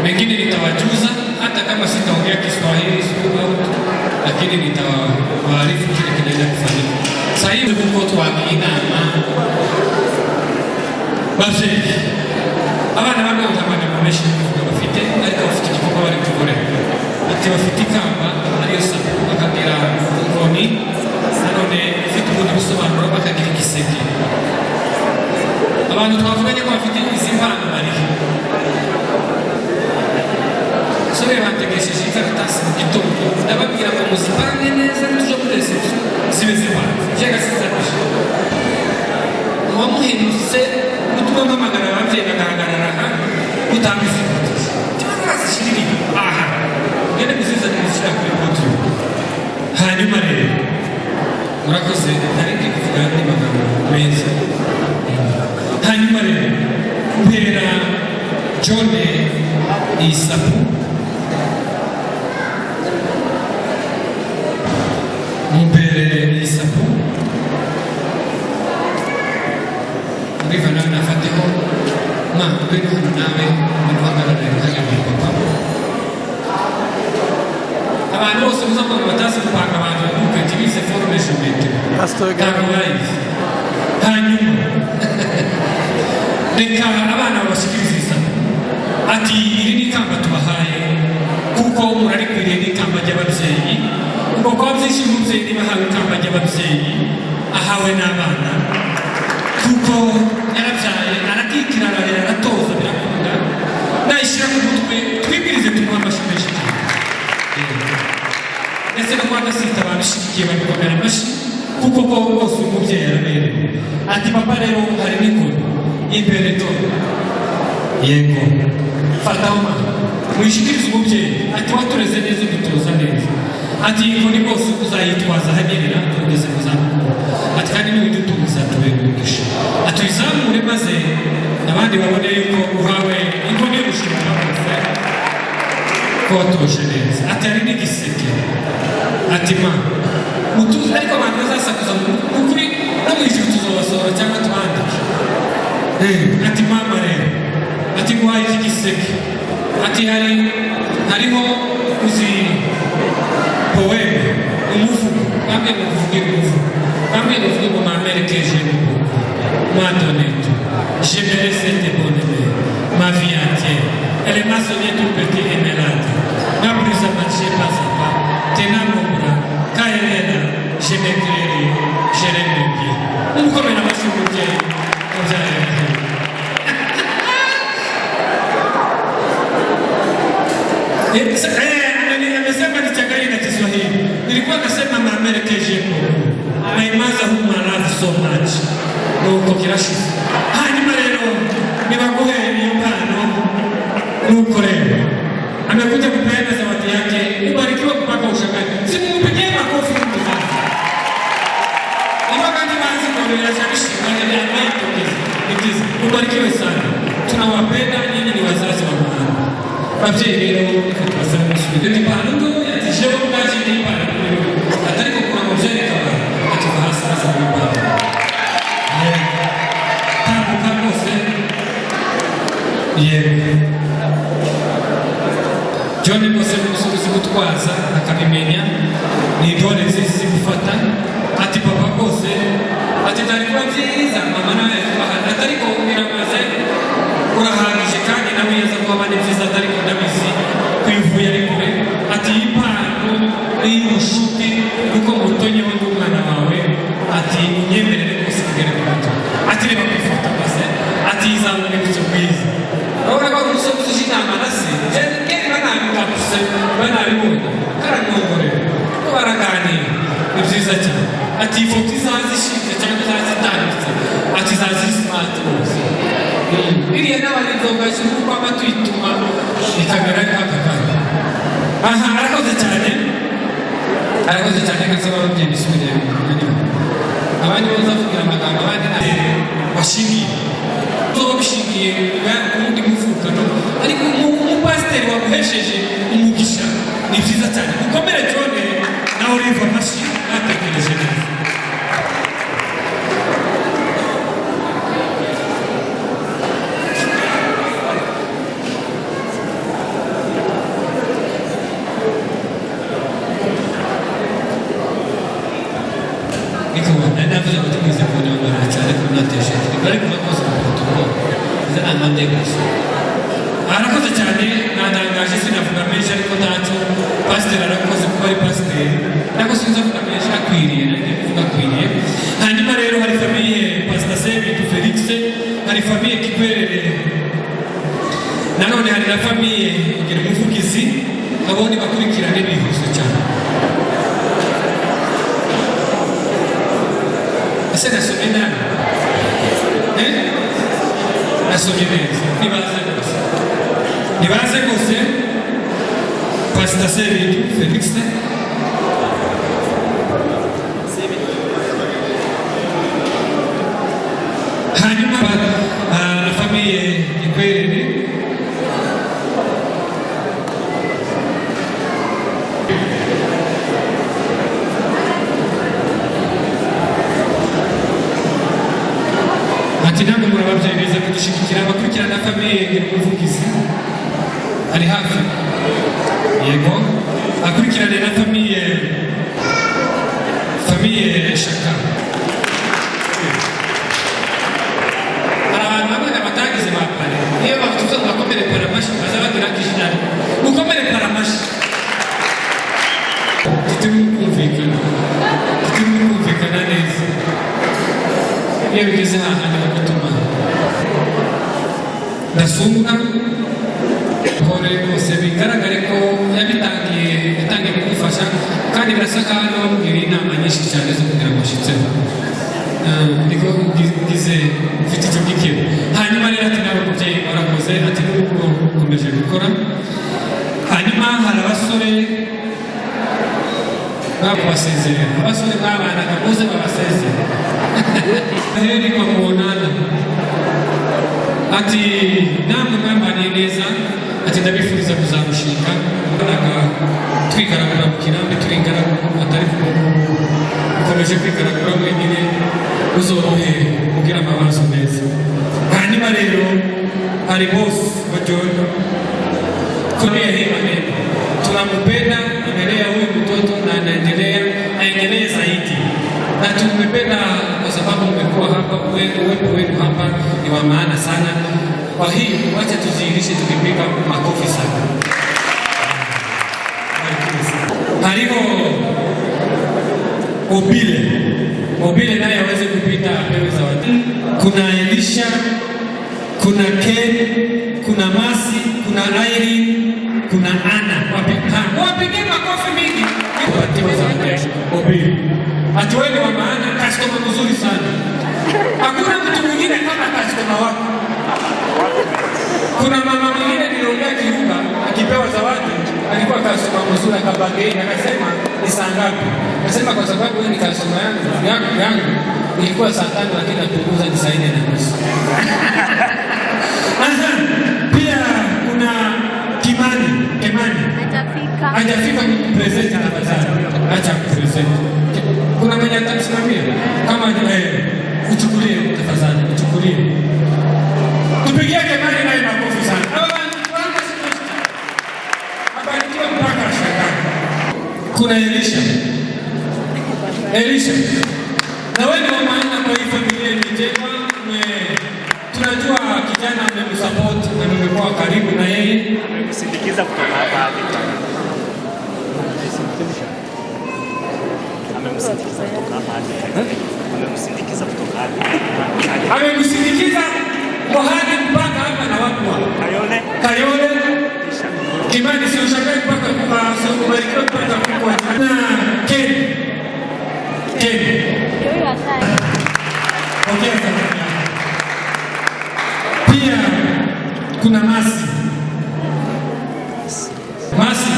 Mengine nitawajuza hata kama sitaongea Kiswahili au, lakini nitawaarifu kile kinaenda kufanyika. Sasa hivi kuko twagira inama bavyeyi, abana bamwe nta magambo menshi yo kuvuga bafite, ariko bafite igikorwa bari bukore. Ati bafite ikamba ariyo sapu, bakagira inkoni nanone ifite ubundi busobanuro, bakagira igiseke. Abantu twavuganye ko bafite izi mpano barihe? Sore bantegesheje ikaratasi mu gitondo, ndababwira ngo muzipange neza, nituja muri reception zibe zipanze. Ikiyaga sizabije uwamuhindutse gutuma mpamagara ababyeyi bagahagarara aha gutanga izi cyangwa bazishyirire aha, ngende muzizane muzishyira kuri podium. Hanyuma rero murakoze, nari ndi kuvuga andi magambo meza. Hanyuma rero mpera John isapu, mumpere isapu, Riva nawe nafateho ma ngwino hano nawe ngwino uhagarare iruhande rwa papa. Abantu bose muzavuga ngo batazi gupanga abantu baguruke, ntibize forme géométrique, ntabwo bayizi. Hanyuma reka abana babashyikirize isapu. Ati iri ni ikamba tubahaye kuko murarikwiriye, ni ikamba ry'ababyeyi. Ubwo kuba byinshi umubyeyi niba ahawe ikamba ry'ababyeyi, ahawe n'abana, kuko yarabyaye, arakikira, ararera, aratoza, birakunda. Abamushigikiye babikomera amashyi, kuko ko rwose uyu mubyeyi araberewe. Ati: "Papa rero, hari n'inkoni imbere to." Yego, fataho mama, wishikirize umubyeyi. Ati: "Watureze neza, udutoza neza." Ati: "Iyi nkoni rwose uzayitwaza ahanyerera ugeze mu zabukuru." Ati: "Kandi niwidutuza tubera umugisha." Ati: "Uyizamure maze abandi babone yuko uhawe inkoni y'ubushumba bwose, ko watoje neza." Ati: "Hari n'igiseke." Ati: "Ma mutuze." Ariko abantu bazasakuza mu kuri no mu ijuru tuzobasohora cyangwa tubandike. Ati: "Mama rero," ati, "nguhaye iki giseke." Ati: Hariho uzi poème, umuvugo." Bambwiye ngo tuvuge umuvugo, bambwiye ngo tuvuge ngo: "Ma mère que j'aime beaucoup m'a donné tout. J'aimerais cette bonne mère ma vie entière. Elle m'a soigné tout petit et malade, m'a appris à marcher pas à pas, tenant mon bras. Quand elle est là, je ne crains rien, je l'aime bien." Umukomera amashyi umubyeyi wabyaye. Amesema nichanganye na Kiswahili. Nilikuwa nasema: "Ma mère que j'aime beaucoup, my mother whom I love so much." Nuko kirashize. Hanyuma rero nibaguhe iyo mpano. Nuko rero amekuja kupeana zawadi yake, ubarikiwe mpaka ushangae. Si mumpigie makofi mzazi. Niba kandi bazi kuongelea bishimwa ambaye ni byiza. Ubarikiwe sana. Tunawapenda, nyinyi ni wazazi wa maana. Babyeyi rero, reka tubasabe musubire. Ipantaro ntoya, ati: "Jewe ubwaje n'ipantaro ntoya." Ati: "Ariko kugira ngo byereke abantu." Ati: "Va hasi maze mu ipantaro. Yego. Tambuka rwose. Yego. John rwose ni umusore uzi gutwaza akabimenya, ni intore nziza izi gufata. Ati: "Papa rwose," ati, "byari kuba byiza mama nawe yari kuba ahari." Ati: "Ariko biramaze, urahagije, kandi nawe iyo aza kuba ni byiza." Ati: "Ariko ndabizi ko iyo uvuye ari kure." Ati: "Iyi mpano y'ubushuti nuko mutonyeho ndi umwana wawe." Ati: "Unyemerere rwose kugere ku muto." Ati: "Reba ku ifoto maze." Ati: "Izaba urwibutso rwiza." Urabona ko ari umusore uzi inama na se kera banabikakuse banabibonye karamwongorera ko baraganira, ni byiza cyane. Ati: "Iyi foto izaza ishinze cyangwa izaza itambitse." Ati: "Izaza iri smart rwose." Iriya n'abarinzoga kuko aba tuyituma ikamera nk'aka kanya. Aha arakoze cyane, arakoze cyane. Kasaba ababyeyi bisubire mu mwanya wabo. Abandi bazavugira amagambo, abandi na washingiye uzoba bishingiye ku wundi muvukano, ariko umupasiteri waguhesheje umugisha ni byiza cyane. Mukomere John na Olive amashyi, batekereje neza. Niko nari navuze ngo tumize kunyongana cyane ko nateshe ariko nakoze ku protocol iza ni amande gusa. Arakoze cyane, natangaje, sinavuga menshi, ariko ntacyo, pasiteri arakoze kuba ari pasiteri, ntabwo sinzi avuga menshi akwiriye, nanjye kuvuga akwiriye. Hanyuma rero hari famille Pastor Sebitu Felix, hari famille Kikwerere, nanone hari na famille Gira Umuvugizi. Abone bakurikirane bihuse cyane. Ese nasomye nabi? Eh? Nasomye neza? Nibaze rwose, nibaze rwose. Pastor Sebitu Felix, hanyuma na famille Gikwerere. Ati: "Namwe muri ababyeyi beza kudushyigikira." Abakurikirana famille Gira Umuvugizi ari hafi, yego, akurikirane na famille Shaka. Hari abantu bamwe batagize ba parrain, iyo batuze ngo bakomere parrain amashyi, baza bagira kijinari mukomere parrain amashyi. Tuturimo kumvikana, tuturimo kumvikana neza. Iyo bigeze hahandi bagutuma ndasumbwa kore rwose, bigaragare ko yabitangiye, yatangiye kugufasha kandi. Birasa nkaho ariwe wamugiriye inama nyinshi cyane zo kugira ngo ashitseho. Niko ngize mfite icyo gikiro. Hanyuma rero ati nawe mubyeyi warakoze, ati n'ubu ukomeje gukora. Hanyuma hari abasore bakubasezerera, abasore mwabanaga, muze babasezere. Heri kwa kuonana. Ati namwe mwambaniye neza, ati ndabifuriza kuzarushinga. Twigaragura mu kirambi turi ingaragu, atari ukomeje kwigaragura wenyine, uzorohe kugira amabazo meza. Hanyuma rero hari bose wa John kulia hii maneno, tunampenda, amelea huyu mtoto na anaendelea, aendelee zaidi, na tumependa kwa sababu mmekuwa hapa, uwepo wenu hapa ni wa maana sana. Kwa hiyo wacha tuziirishe tukipiga makofi sana. Hariho Obile, Obile naye aweze kupita apewe zawadi. Kuna Elisha, kuna Ken, kuna Masi, kuna Irene, kuna Anna. Wapige makofi mingi. Wapatiwe zawadi Obile. Ati wewe ni wa maana, customer mzuri sana. Hakuna mtu mwingine kama customer wako. Kuna mama mwingine niliongea Kirumba akipewa zawadi, alikuwa customer mzuri, akabageni akasema ni saa ngapi? Akasema kwa sababu wewe ni customer yangu ilikuwa saa 5 lakini napunguza ni saa 4:30. Aha, pia kuna Kimani, Kimani. Hajafika present tafadhali. Acha present. Kuna mwenye atamsimamia kama uchukulie tafadhali, uchukulie. Tupigie Kimani naye makofi sana. Abarikiwe mpaka ashangae. Kuna Elisha. Elisha. Na wewe ni wa maana kwa hii familia imejengwa. Tunajua kijana amemsupport na mmekuwa karibu na yeye. Amemsindikiza kutoka hapa hadi amemsindikiza kutoka hapa hadi amemsindikiza kutoka hadi amemsindikiza kohani mpaka hapa na watu wa Kayole. Kayole. Kimani, si ushangae mpaka kwa ubarikiwe mpaka kwa na Ken. Ken. Pokea zawadi yako. Pia kuna Masi. Masi,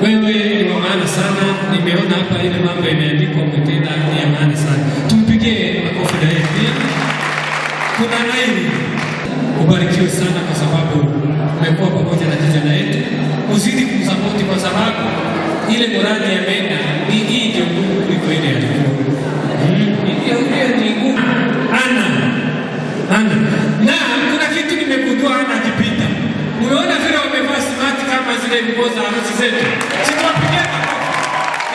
wewe ni wa maana sana. Nimeona hapa ile mambo imeandikwa umetenda ni ya maana sana. Tumpigie makofi na yeye pia. Kuna Naili, ubarikiwe sana kwa sababu umekuwa pamoja na kijana yetu. Uzidi kumsapoti kwa sababu ile muradi ya menda ni hii ndio ngumu kuliko ile alikuwa. Hiyo ni ngumu. Ana. Ana. Na kuna kitu nimegundua Ana akipita. Umeona vile wamevaa smart kama zile nguo za harusi zetu. Situwapigie makofi.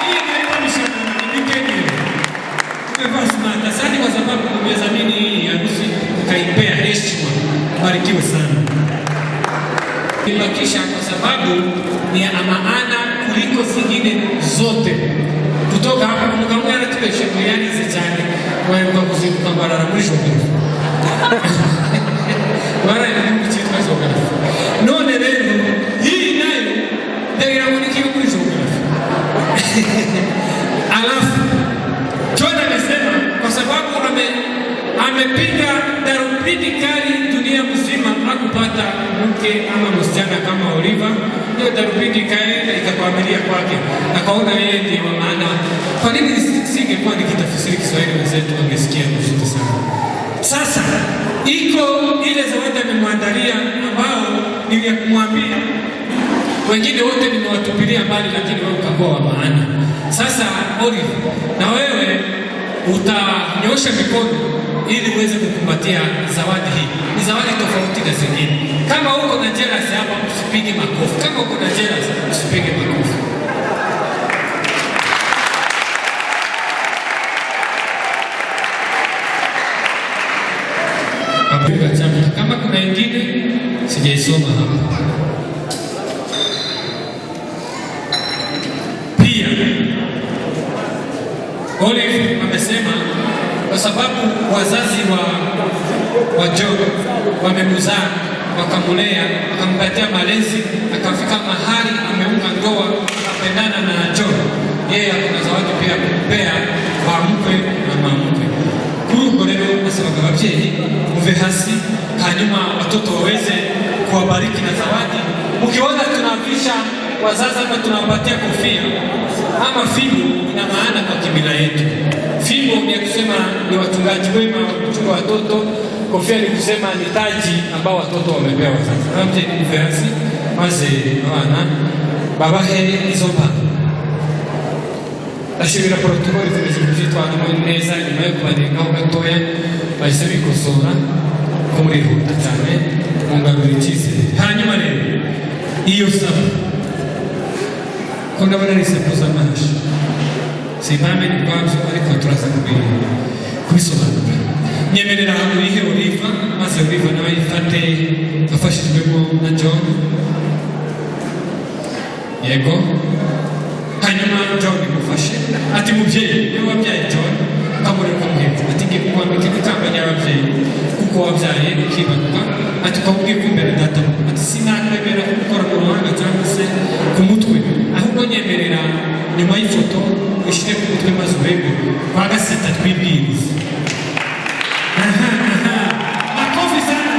Hii inaitwa mishanana, ni weekend hiyo. Umevaa smart. Asante kwa sababu umedhamini hii harusi ukaipea heshima. Barikiwe sana. Ibakisha kwa sababu ni ya maana kuliko zingine zote. Kutoka hapa mugabo yaratubeshe ngo yarize cyane, waheruka kuzinduka ngo arara muri geography. Waraye mu gihugu cyitwa geography. None rero hii nayo ndagira ngo ni kiyo muri geography. Alafu John amesema kwa sababu amepiga darubini kali dunia mzima hakupata mke ama msichana kama Oliver. Hiyo darubini ikaenda ikakwamilia kwake, akaona yeye ndiye wa maana. Kwa nini singekuwa nikitafsiri Kiswahili wenzetu wangesikia vizuri sana. Sasa iko ile zawadi amemwandalia ambao nilikumwambia wengine wote nimewatupilia mbali, lakini wewe ukakuwa wa maana. Sasa Olive, na wewe utanyosha mikono ili uweze kukumbatia zawadi hii. Ni zawadi tofauti na zingine. Kama uko na jealous hapa usipige makofi. Kama uko na jealous usipige makofi. Kama kuna ingine sijaisoma hapa. Pia Olive amesema kwa sababu wazazi wa John wamemzaa, wakamulea, wakampatia malezi, akafika mahali ameunga ndoa, akapendana na John. Yeye akona zawadi pia kumpea ba mkwe na mamkwe. Kuri ubwo rero nasabaga ababyeyi muve hasi, hanyuma watoto waweze kuwabariki na zawadi. Mkiona tunavisha wazazi ama tunawapatia kofia ama fimbo, ina maana kwa kimila yetu. Fimbo ni ya kusema ni wachungaji wema wa kuchunga watoto. Kofia ni kusema ni taji ambao watoto wamepewa wazazi. Ababyeyi muve hasi maze abana babahe izo mpano. Ndashimira protocole ikomeza kubyitwaramo neza. Nyuma yo kubanengaho gatoya bahise bikosora ko murihuta cyane, mungarura icyizere. Hanyuma rero iyo saba ko ndabona ari isepo z'amashi, simpamenye ubwabyo, ariko turaza kubisobanura. Nyemerera urihe Oliva, maze Oliva nawe yifate afashijwemo na John. Yego, hanyuma John mufashe. Ati mubyeyi, niwe wabyaye John, ukamureka ukamuheka. Ati ngiye kukwambika ikamba ry'ababyeyi kuko wabyaye ukibaruka. Ati ukaba ugiye kumbera data. Ati sinakwemera kugukora mu ruhanga cyangwa se ku mutwe, ahubwo nyemerera nyuma y'ifoto ushyire ku mutwe maze urebe kwa Gasita twibwirize. Makofi sana.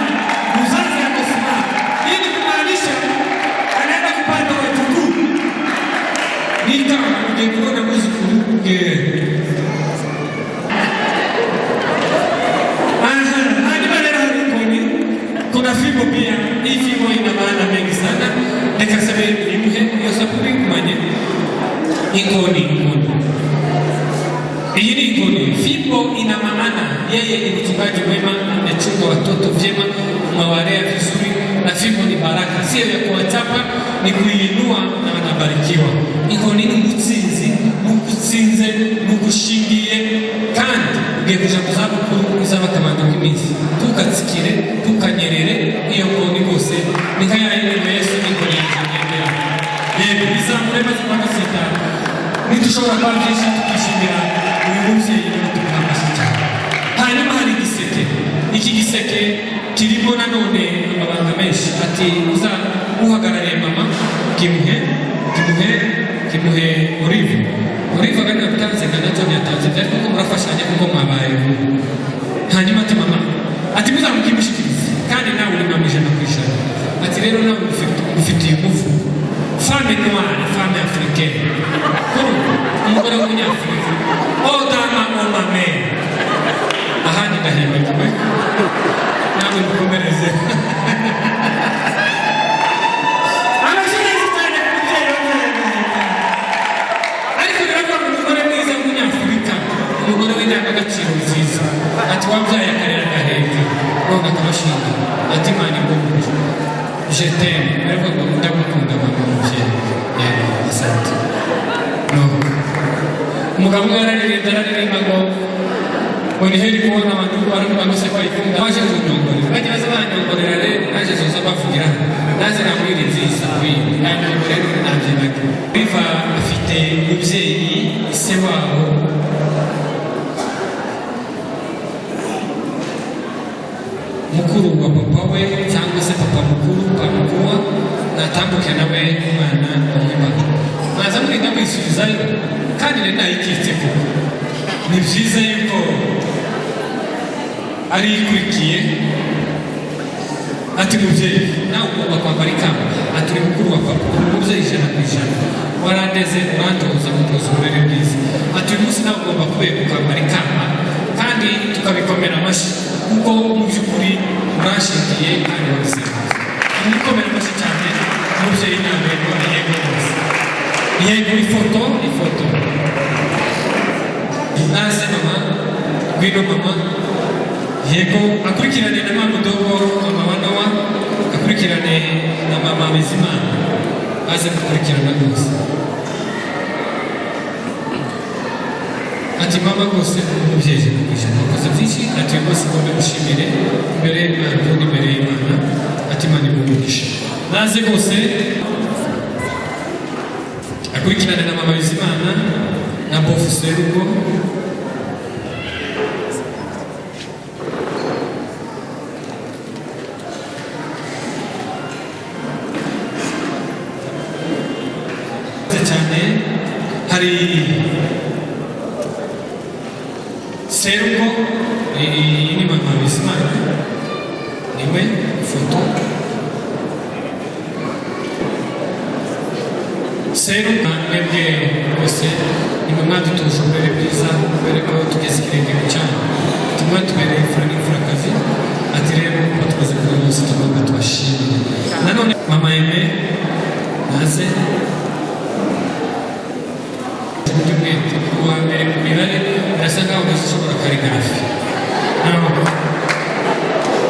Mzazi ako smart. Hii ni kumaanisha anaenda kupata wajukuu. Nita ugiye kubona muzukuru ugiye. Aha, hanyuma rero hari inkoni. Kuna fimbo pia. Hii fimbo ina maana mengi sana. Reka sabe imuhe iyo sapuri kumanye. Inkoni, inkoni. Hii ni inkoni. Fimbo ina maana yeye ni mchungaji mwema, amechunga watoto vyema, umewalea vizuri, na fimbo ni baraka, sio ya kuwachapa, ni kuiinua na wanabarikiwa. Inkoni ni umutsinzi, mugutsinze, mugushingiye, kandi ugiye kuja mu zabukuru izaba akamando k'iminsi. Ntukatsikire, ntukanyerere, iyo nkoni rwose ni nka ya yindi Yesu, n'inkoni yanjye ngendera. Yego, izamure maze kwa Gasita. Nidushobora kuba byinshi tukishimira uyu mubyeyi, niwe tumuha amashyi cyane. Hanyuma hari igiseke. Iki giseke kirimo nanone amabanga menshi. Ati uza uhagarariye mama, kimuhe, kimuhe, kimuhe Olive. Olive agana yatanze, kana John yatanze, byari kuko murafashanya kuko mwabaye. Hanyuma ati mama, ati muzamukimushikirize, kandi nawe uri mama 100%. Ati rero nawe ufitiye umuvugo. Femme noire, femme africaine. Umugore w'umunyafurika. Odama omame. Ahandi ndahibagiwe. Nawe mukomereze. Amashyi menshi cyane ku mubyeyi wabyaye agahinda. Ariko biravuga ngo umugore mwiza w'umunyafurika, umugore w'indangagaciro nziza. Ati wabyaye akarera agaheka, none akabashinga. Ati Imana iguhe. Je t'aime. Ariko ngo ndagukunda mama mubyeyi. Yego, asante. No. Umugabo umwe yararirimbye, araririmba ngo ni heri kubona abantu baravuga ngo se ko ayikunda baje kunyongorera, bajya baza banyongorera. Rero naje zoza bavugira naze namwira nziza kuri yanyongorera, rero nabyibagiwe. Biva afite umubyeyi ise wabo mukuru wa papa we cyangwa se papa mukuru kwa mukuru, natambuke nawe umwana w'Imana. Mwaza murinda mwisubizayo kandi nari nayikitse koko. Ni byiza yuko ari ikurikiye. Ati mubyeyi, nawe ugomba kwambara ikamba. Ati uri mukuru wa papa, uri umubyeyi 100%, warandeze, urantoza, utoza uburere bwiza. Ati uyu munsi nawe ugomba kubera ukambara ikamba kandi tukabikomera amashyi kuko mu by'ukuri urashingiye kandi wabisenga. Mukomera amashyi cyane umubyeyi nawe. Yego rwose, yego. Ifoto, ifoto. Naze mama, ngwino mama. Yego, akurikirane na mama Dogo, mama wa Nowa, akurikirane na mama Bizimana, aze gukurikirana rwose. Ati mama rwose umubyeyi 100%, wakoze byinshi. Ati uyu munsi ngombe gushimire imbere y'Imana n'imbere y'Imana. Ati Imana iguhe. Naze rwose akurikirane na mama Bizimana na bofu Serugo. Cyane. Hari seruko, iyi ni mama Bizimana, niwe ifoto. Seruko, mwebwe rwose nimwe mwadutuje uburere bwiza, kubera ko tugeze ikirenge mu cyanya tumwatubereye imfura n'imfurakazi. Ati rero kuba tugeze kuri uyu munsi tugomba tubashimire. Nanone mama Aime naze. By'umwete uwa mbere mu mibare, birasa nkaho udashobora calligraphie, ntabwo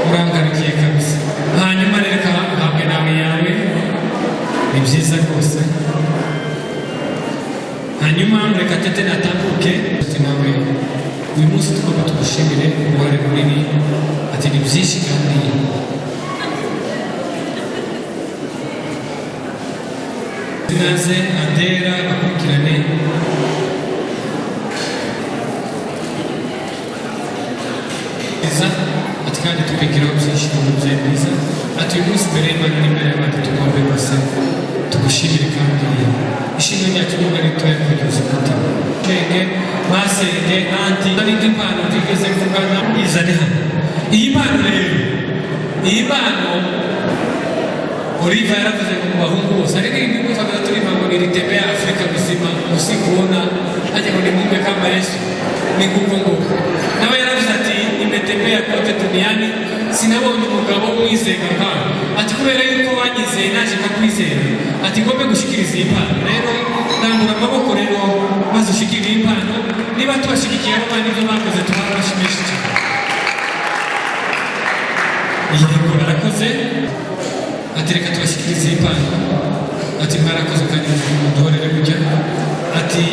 urangarikiye kabisa. Hanyuma reka uhabwe nawe yawe, ni byiza rwose. Hanyuma reka tete natambuke. Ati nawe uyu munsi tugomba tugushimire uruhare runini. Ati ni byinshi kandi naze Adera bakurikirane. Mwiza, ati kandi tubigiraho byinshi mu mubyeyi mwiza. Ati uyu munsi imbere y'Imana n'imbere y'abandi tugombe rwose tugushimire, kandi ishimwe ryacu nubwo ari ritoya kugeza umutima. Shenge, masenge, aunty, n'indi mpano ntigeze mvugana, izane hano. Iyi mpano rero, iyi mpano Oliva yaravuze ngo mu bahungu bose hari n'indi twabaga turima ngo nilitembea Afrika mzima usikuona aje ngo ni mume kama Yesu, ni nguko nguko. Nawe yaravuze ati nimetembea kote duniani, sinabonye umugabo umwizega nkawe. Ati kubera yuko wanyizeye naje nkakwizera, ati ngombe gushikiriza iyi mpano. Rero rambura amaboko rero maze ushikire iyi mpano. Niba tubashigikiye abo bana, ibyo bakoze tubarabashimisha cyane. Yego, barakoze. Ati reka tubashyikirize iyi mpano. Ati mwarakoze kandi muduhorere gutya. Ati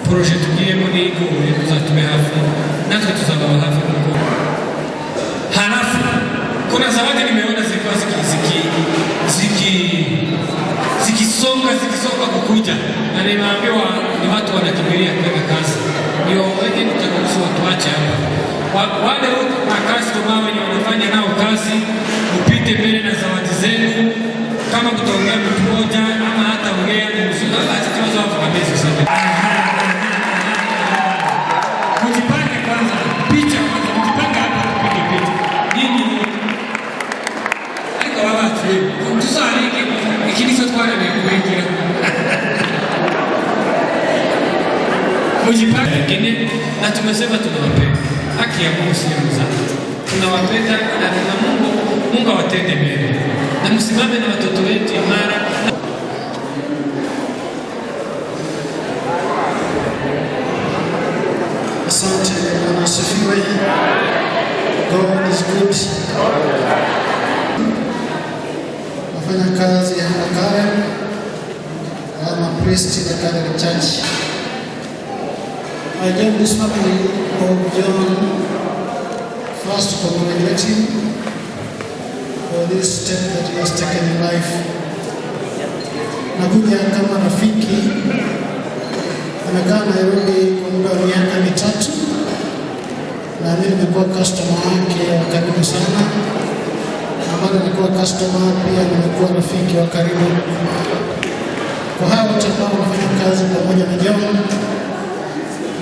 projet tugiyemo ni igoye, muzatube hafi, natwe tuzababa hafi. Kuko halafu kuna zawadi nimeona zilikuwa ziki zikisonga zikisonga kukuja, na nimeambiwa ni watu wanakimbilia kwenda kazi, ndio wenye tutaruhusu watu wache hapa. Wale wote macustomer wenye wanafanya nao kazi, upite mbele na zawadi zenu. Kama kutaongea mtu mmoja ama hata ongea ni mzuri, acha tuwazo hapo kabisa useme. Mjipange kwanza, picha kwanza, mjipange hapa tupige picha. Nyinyi ariko baba bacu tuzareke iki nicyo twaremeye kubigira. Mjipange lakini na tumesema tunawapenda. Haki ya Mungu sio mzaha. Tunawapenda na tuna Mungu, Mungu awatende mema. Na msimame na watoto wetu imara. Asante, Bwana asifiwe. God is good. Nafanya kazi ya hapa Karen. I'm a priest in the Catholic Church. I joined this family of John first to congratulate him for this step that he has taken in life. Nakuja kama rafiki, amekaa Nairobi kwa muda wa miaka 3 na mimi nimekuwa customer wake wa karibu sana, na bado nimekuwa customer pia, nimekuwa rafiki wa karibu. Kwa hao wote ambao wanafanya kazi pamoja na John,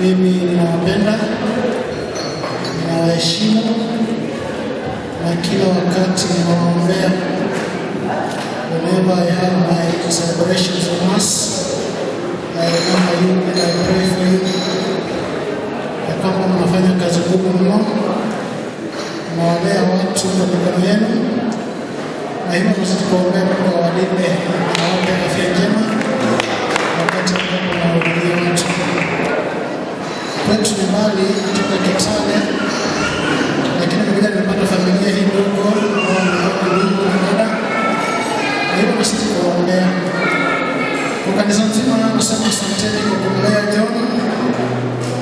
mimi ninawapenda, ninawaheshimu na kila wakati ninawaombea. Whenever I have my celebrations of Mass, I remember you and I pray for you. Ya kwamba mnafanya kazi kubwa mno, mnawalea watu kwa mikono yenu, na hivyo tunazidi kuombea Mungu awalinde na awape afya njema wakati ambapo wanahudumia watu. Kwetu ni mbali kutoka Kitale, lakini nimekuja nimepata familia hii ndogo ambao ni ndugu na dada, na hivyo tunazidi kuwaombea. Kwa kanisa nzima nasema asanteni kwa kumlea John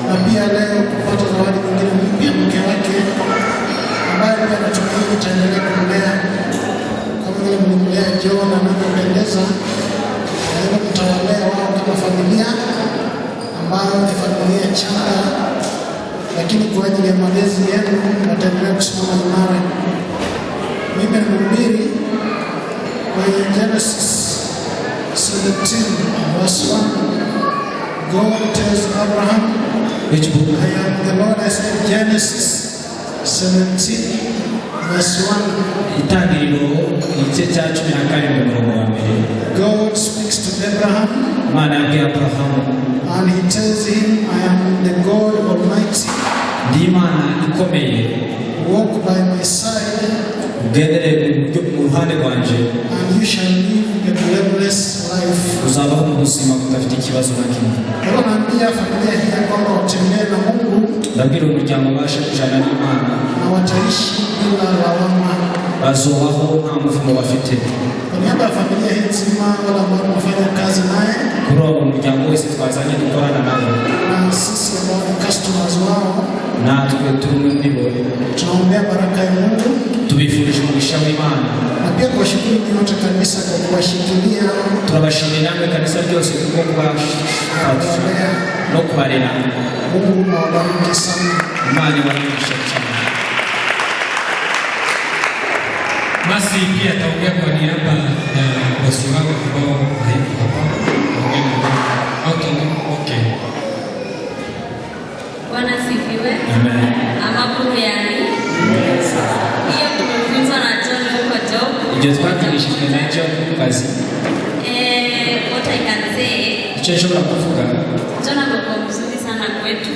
na pia leo kupata zawadi nyingine mpya, mke wake ambaye pia natumaini itaendelea kumlea kama vile mlimlea John anavyopendeza, na hivyo mtawalea wao kama familia ambayo ni familia changa, lakini kwa ajili ya malezi yenu wataendelea kusimama imara. Mimi ni mhubiri kwenye Genesis 17 verse 1. Abraham, Which book? I am the Lord. I said Genesis 17, verse 1. Itangiriro igice cya 17 umurongo wa mbere. God speaks to Abraham Imana yabwiye Aburahamu and he tells him, I am the God Almighty. Ndi Imana ikomeye. Walk by my side ugendere mu buryo- mu ruhande rwanje and you shall live a blameless life. Uzabaho mu buzima budafite ikibazo na kimwe. Kwa hiyo naambia familia hii ya kwamba watembee na Mungu Ndabwira umuryango ubashe kujana n'Imana na wataishi bila lawama. Bazobaho nta muvumo bafite. Kwa niaba ya familia hii nzima, wale ambao tunafanya kazi naye Kuri uwo muryango wese twazanye dukorana nabo na sisi ambao ni customers wao, natwe turi umwe muri bo tunaombea baraka ya Mungu tubifurije umugisha w'Imana na pia kuwashukuru nyote kanisa kwa kuwashikilia turabashimiye namwe kanisa ryose kubwo kubafasha no kubarera. Mungu awabariki sana. Imana ibahe cyane. Basi pia ataongea kwa niaba ya bosi wako ambao hayuko hapa. Ongea na wewe. Au tuongee? Okay. Bwana sifiwe. Amen. Amakuru yani. Hiyo tumefunzwa na John huko job. Ibyo twatugishijwe na John ku kazi. What I can say, Icyo nshobora kuvuga John amekuwa mzuri sana kwetu.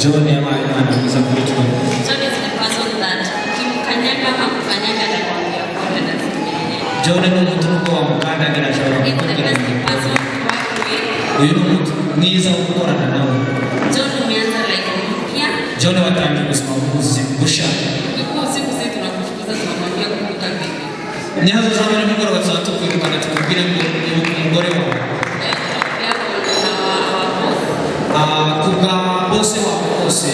John yabaye umwana mwiza kuri twe. John is the person that ukimkanyaga ama kukanyaga atakwambia pole na zingine. John ni umuntu nubwo wamukandagira ashobora He's the kukubwira best ngo person to work with. Uyu ni umuntu mwiza wo gukorana nawe. John umeanza life mpya. John watangiye ubuzima bw'ubuzima busha. Ukikuwa usiku sisi tunakufukuza tunakwambia kumbuka bibi. Nihazo uzaba nimugoroba tuzaba tukwirukana tukubwire ngo ibuka umugore wawe. Pia kuna our boss Ah, kubwa bose wawe bose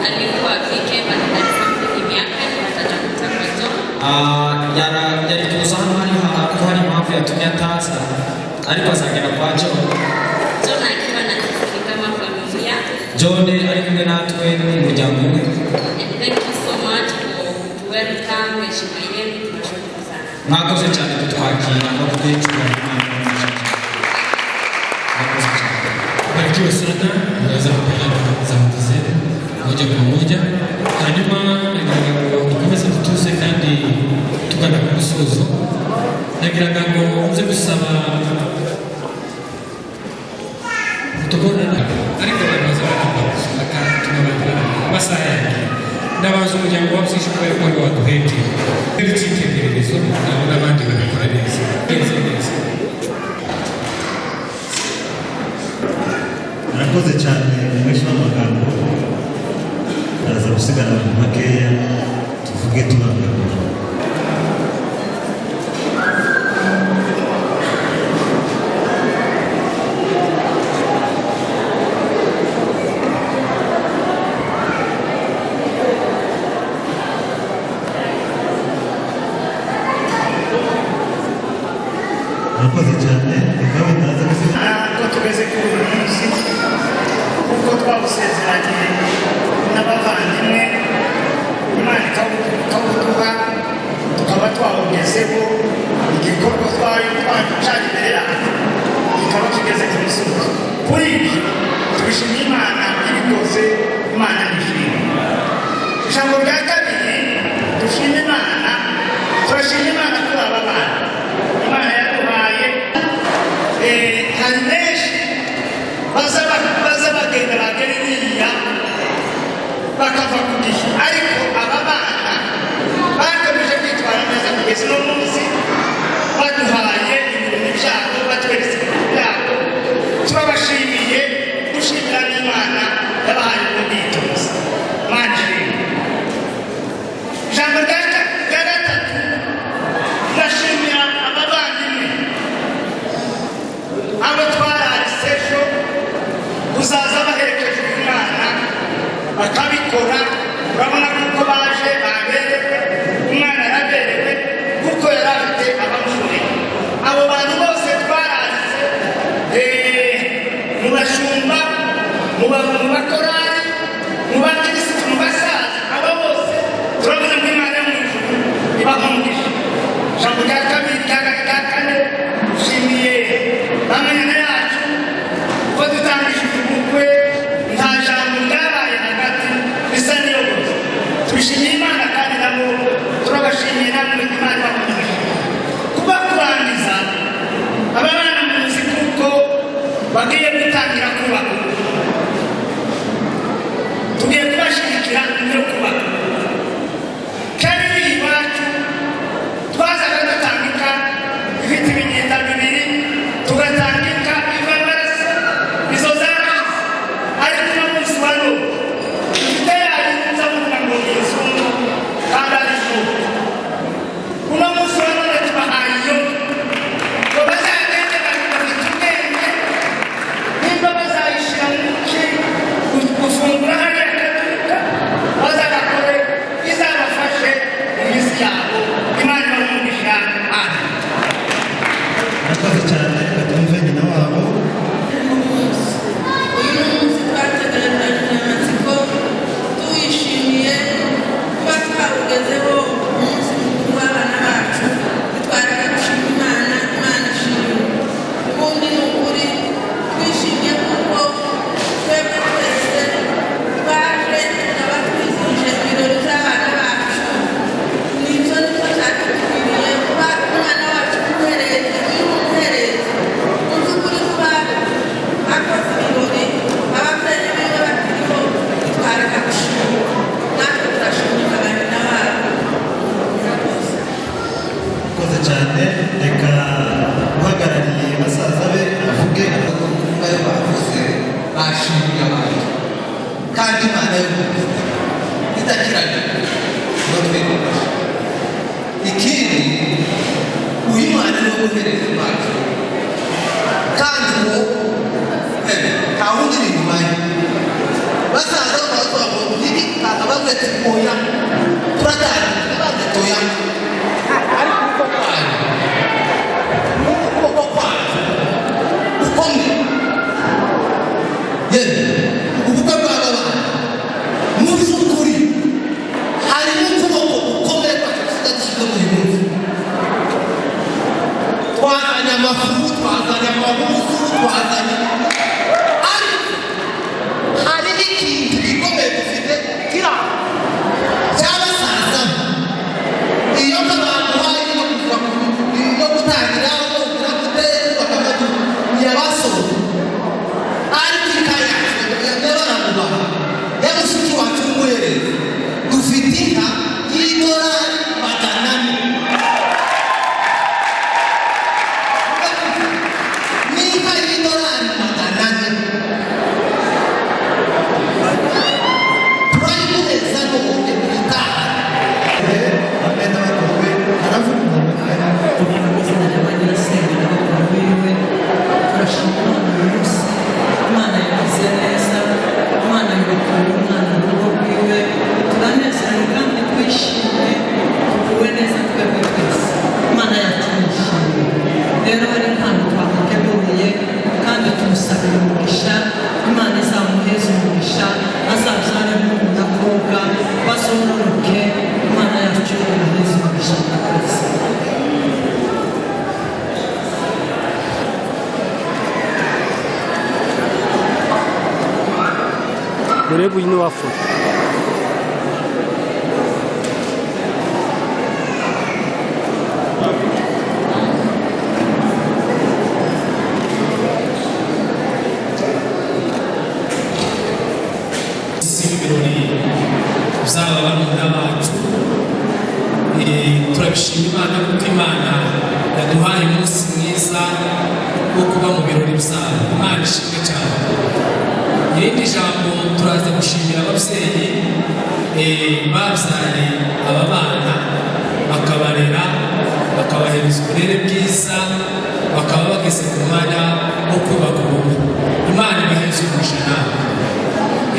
alikuwa afike but there is something imehappen but atakuta kwa John. Ah, yara- yari kuza hano hari ko hari impamvu yatumye ataza ariko azagera kwa John. John akiwa na sisi kama familia. John ari kumwe natwe n'umuryango umwe. And thank you so much for welcome heshima yenu, tunashukuru sana. Mwakoze cyane kutwakira no kuduha icyubahiro. Imana ibahe cyane. Mwakoze cyane. Barikiwe sana, mnaweza kupeana zawadi zenu moja kwa moja. Hanyuma nagira ngo dukomeze dutuze kandi tugana ku musozo. Nagiraga ngo nze gusaba protokole ariko abantu baza bakambaza bakatuma abantu barara amasaha yanjye ndabaza umuryango wa byinshi kubera ko ariwo waduhekeye icyitegererezo nabo n'abandi babikora neza neza neza. Murakoze cyane umwishe w'amagambo araza gusigara abantu bakeya tuvuge tubangamiye. Murakoze cyane reka wenda aze gusigara. Ntabwo tugeze kuri uyu munsi kuko twawusezeranye n'abavandimwe Imana ikawuduha tukaba twawugezeho igikorwa twari twari imbere yacu kikaba kigeze ku musozo. Kuri ibyo tubishimiye Imana ibikoze. Imana nishimwe. Ijambo rya kabiri dushima Imana, turashima Imana kuri aba bana Imana yaduhaye. Hari benshi baza baza bagenda bagera iriya bakava ku gihe ariko aba bana bakomeje kwitwara neza kugeza uno munsi. Cyane, reka uhagarariye basaza be avuge. Ayo bavuze, bashimiye abantu kandi Imana yo idakiranye ngo twigufashe. Ikindi, uyu mwana ni wo guhereza wacu kandi uwo nta wundi uri inyuma ye. Basaza bakavuga ngo ntibikanga, bamwe ati oya turaganira, abandi ati oya, ariko uko kwanyu n'ukuboko kwanyu gukomeye, yewe ubukwe bw'aba bana mu by'ukuri harimo ukuboko gukomeye kwacu tusigaye dushyize muri munsi. Twazanye amafu, twazanye amahuzu, twazanye, ariko hari n'ikintu gikomeye dufite kiri aho cy'abasaza. Iyo baguhaye no kuva no gutangira no kugira gute bakaba yabasohoye, ariko inka yacu y'abaramubaha ya mushiki wacu w'umuhererezi, dufite inka y'idolari 400. N'inka y'idolari 400 turayimuheza n'ubundi itaha. Hamwe n'abakuru be aravuga umuntu. Kugira ngo izina rya nyirasenge na bakuru biwe, turashima Imana uyu munsi. Imana yagize neza, Imana yubakuye umwana mu rugo rwiwe. Turanezerewe kandi twishimye, tuguwe neza twebwe twese. Imana yacu yishimye. Rero hari impano twamuteguriye kandi tumusabira umugisha. Imana izamuheze umugisha, azabyare umuhungu n'akobwa bazororoke. Imana yacu imuheze umugisha. Murakoze. Murebe uyu ni wafoto. Si ibirori by'aba barumuna bacu. Turabishima Imana kuko Imana yaduhaye umunsi mwiza wo kuba mu birori byabo. Imana ishimwe cyane. Irindi jambo, turaza gushimira ababyeyi babyaye aba bana, bakabarera, bakabahereza uburere bwiza, bakaba bageze ku mwanya wo kubaka urugo. Imana ibaheze umugisha nawe.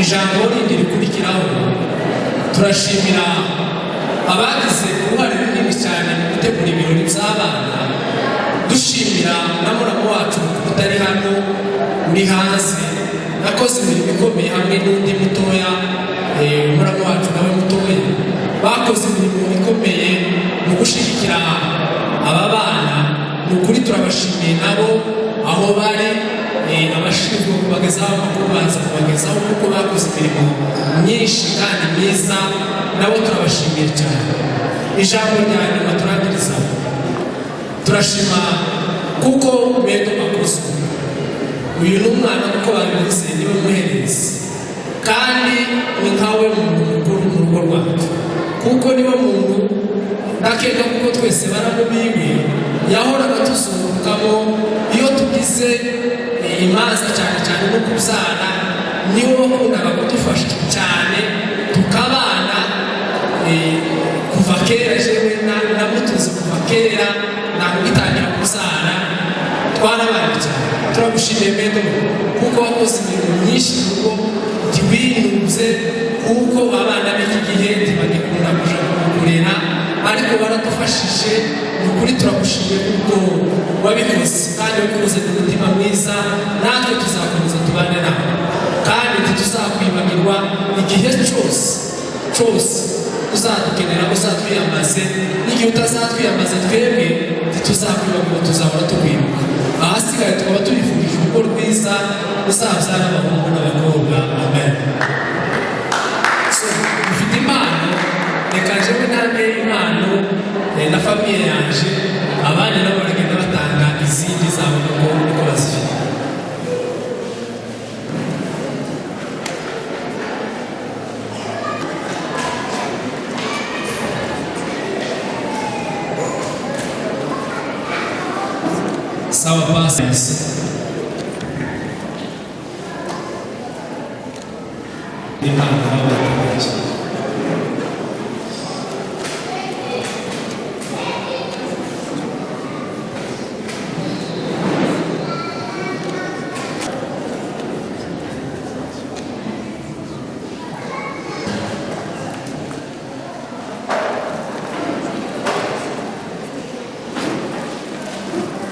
Ijambo rindi rikurikiraho, turashimira abagize uruhare runini cyane mu gutegura ibirori by'abana, dushimira na muramu wacu utari hano, uri hanze, nakoze imirimo ikomeye hamwe n'undi mutoya, muramu wacu nawe mutoya, bakoze imirimo ikomeye mu gushyigikira aba bana. Ni ukuri turabashimiye nabo aho bari, abashinzwe kubagezaho amakuru baza kubagezaho kuko bakoze imirimo myinshi kandi myiza. Nabo turabashimiye cyane. Ijambo rya nyuma turangirizaho, turashima kuko Mendo Makuzo uyu ni umwana, kuko babivuze, niwe muherezi kandi ni nkawe muntu mukuru mu rugo rwacu, kuko niwe muntu ndakeka, kuko twese baramubiwe, yahoraga tuzungukamo iyo tugize imanza, cyane cyane no kubyara niwe wakundaga kudufasha cyane tukabana. Kuva kera jewe namutuzi kuva kera, ntabwo gitangira kubyara twarabanye cyane. Turagushimiye Mendo kuko wakoze imirimo myinshi mu rugo, ntiwinubye, kuko abana b'iki gihe ntibagikunda kuja kurera, ariko baradufashije. Ni ukuri turagushimiye kuko wabikoze kandi wabikoze mu mutima mwiza. Natwe tuzakomeza tubane nawe kandi ntituzakwibagirwa. Igihe cyose cyose uzadukenera uzatwiyambaze, n'igihe utazatwiyambaza twebwe ntituzakwibagirwa, tuzahora tukwibuka. Ahasigaye tukaba tubifurije urugo rwiza, uzabyara abahungu n'abakobwa. Amen. So ufite impano, reka njyewe ntange impano na famille yanje, abandi nabo baragenda batanga izindi zabo kuko uko bazifite. Sawa pasi. Impano nawe bakomeje.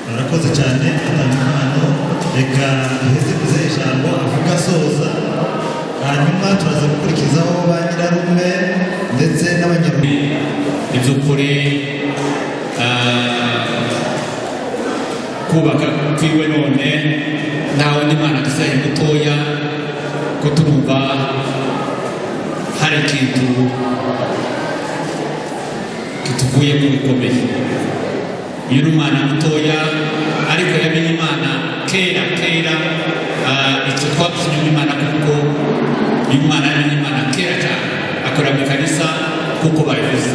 Murakoze cyane atanga impano. Reka duheze kuze ijambo avuga asoza, hanyuma turaza gukurikizaho ba nyirarume ndetse n'abanyarwanda. Iby'ukuri kubaka kwiwe none nta wundi mwana dusigaye mutoya, ko turumva hari ikintu kituvuyemo bikomeye. Uyu ni umwana mutoya, ariko yamenye Imana kera kera. Icyo twadushimye Imana, kuko uyu mwana yamenye Imana kera cyane, akorera mu kanisa kuko babivuze.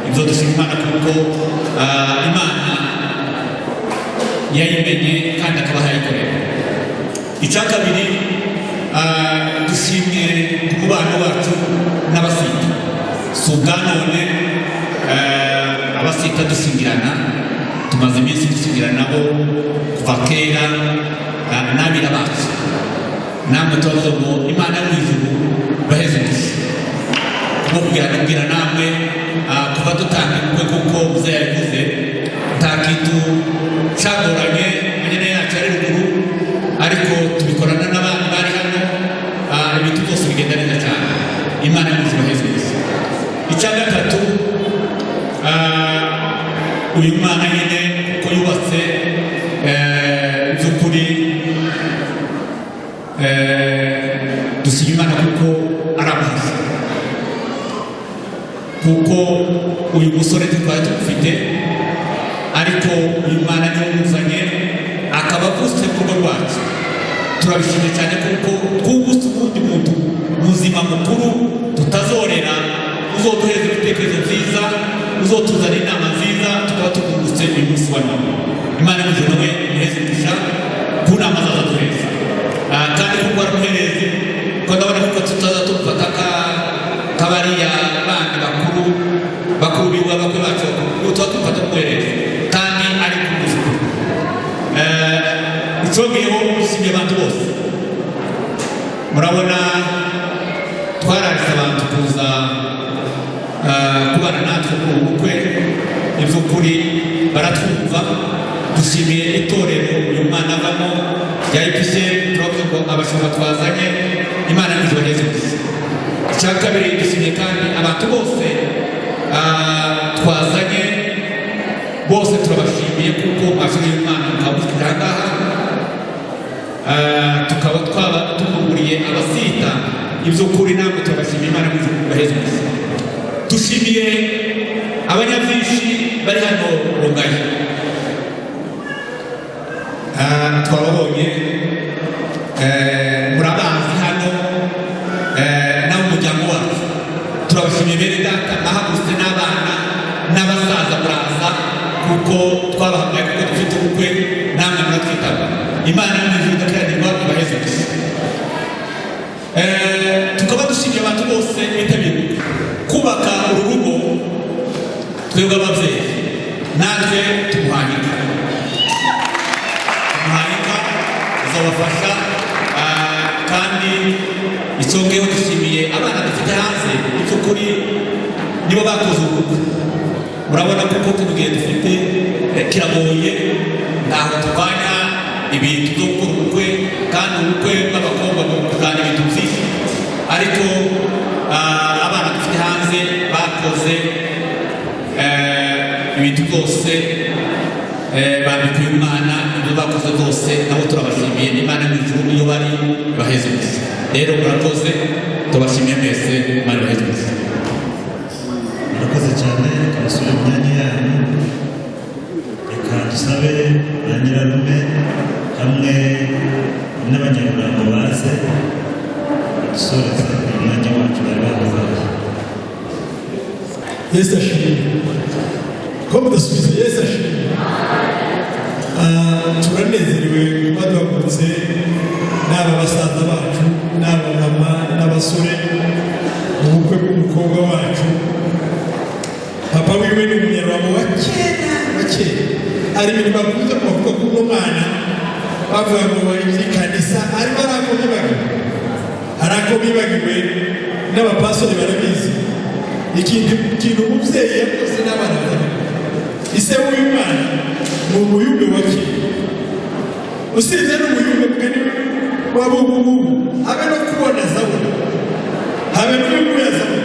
Ibyo dushima Imana kuko Imana yayimenye kandi akaba yayikorera. Icya kabiri, dushimye ku mubano wacu n'abasita. Si ubwa none abasita dushyingirana, tumaze iminsi dushyingirana nabo kuva kera, n'abira bacu. Namwe tubavuze ngo Imana yo mu ijuru baheze umugisha kumubwira, kubwira namwe kuva dutanga ubukwe, kuko muze yabivuze, nta kintu cyagoranye. Nyine yacu ari ruguru, ariko tubikorana n'abandi bari hano, ibintu byose bigenda neza cyane. Imana yo mu ijuru baheze umugisha. Icya gatatu, uyu mwana nyine kuko yubatse, by'ukuri dusiga Imana kuko ari amazi, kuko uyu musore twari tumufite, ariko uyu mwana niwe umuzanye akaba avutse mu rugo rwacu. Turabishimye cyane kuko twungutse uwundi muntu muzima mukuru tutazorera, uzoduhereza ibitekerezo byiza, uzotuzanira inama nziza, tukaba tugungutse uyu munsi wa none. Imana y'ijuru nawe imuheze umugisha ku nama azaza duheza. Kandi kuko ari umuherezi, ko ndabona kuko tutaza tumufata kabariya bandi bakuru bakuru biwe, abakwe bacu bakuru, tuba tumufata nk'umuherezi kandi ari ku muzukuru. Icongeyeho, usibye abantu bose murabona twararitse abantu kuza kubana natwe muri ubu bukwe, iby'ukuri baratwumva. Dushimiye itorero uyu mwana avamo rya IPC. Turavuze ngo abashumba twazanye, Imana y'ijuru bageze gusa. Icya kabiri, dushimiye kandi abantu bose twazanye, bose turabashimiye kuko mwashimiye Imana mukaba mufite aha ngaha. Tukaba twaba tumuguriye abasita. Iby'ukuri namwe turabashimiye, Imana y'ijuru baheze gusa. Dushimiye abanyabyinshi bari hano Rungayi, twababonye, murabazi hano nabo umuryango wacu. Turabashimiye bene data mwahagurutse n'abana n'abasaza muraza, kuko twabahamagaye kuko dufite ubukwe, namwe muratwitaba. Imana yo mu ijuru idakiranirwa ibaheze gusa. Tukaba dushimiye abantu bose bitabiriye kubaka uru rugo. Twebwe ababyeyi natwe tumuhaye inka, tumuhaye inka izabafasha. Kandi icyongeyeho, dushimiye abana dufite hanze. By'ukuri nibo bakoze ubukwe. Murabona kuko kino gihe dufite kiragoye, ntaho tuvanya ibintu byo gukora ubukwe, kandi ubukwe bw'abakobwa bujyana ibintu byinshi, ariko abana dufite hanze bakoze ibintu byose, bambikuye Imana ibyo bakoze byose, nabo turabashimiye. Imana mu ijuru iyo bari baheze gusa. Rero murakoze, tubashimiye mwese, Imana ibaheze gusa. Murakoze cyane. Reka basubire mu myanya yanyu. Reka dusabe ba nyirarume hamwe n'abanyamurango baze badusoreze uyu mwanya wacu bari baduhaye. Yesu ashimwe! Ko mudasubiza? Yesu ashimwe! wiwe ni umunyarwanda wa kera wa kera. Hari ibintu bakunze kuvuga ko uno mwana bavuga ngo iby'ikanisa, ariko hari ako bibagiwe, hari ako bibagiwe, n'abapastori barabizi. Ikintu ikintu umubyeyi yakoze n'abana barabizi. Ise w'uyu mwana ni umuyumbe wa kera, usibye n'umuyumbe mugani w'abubu, habe no kubona zabona, habe n'uyu yazabona.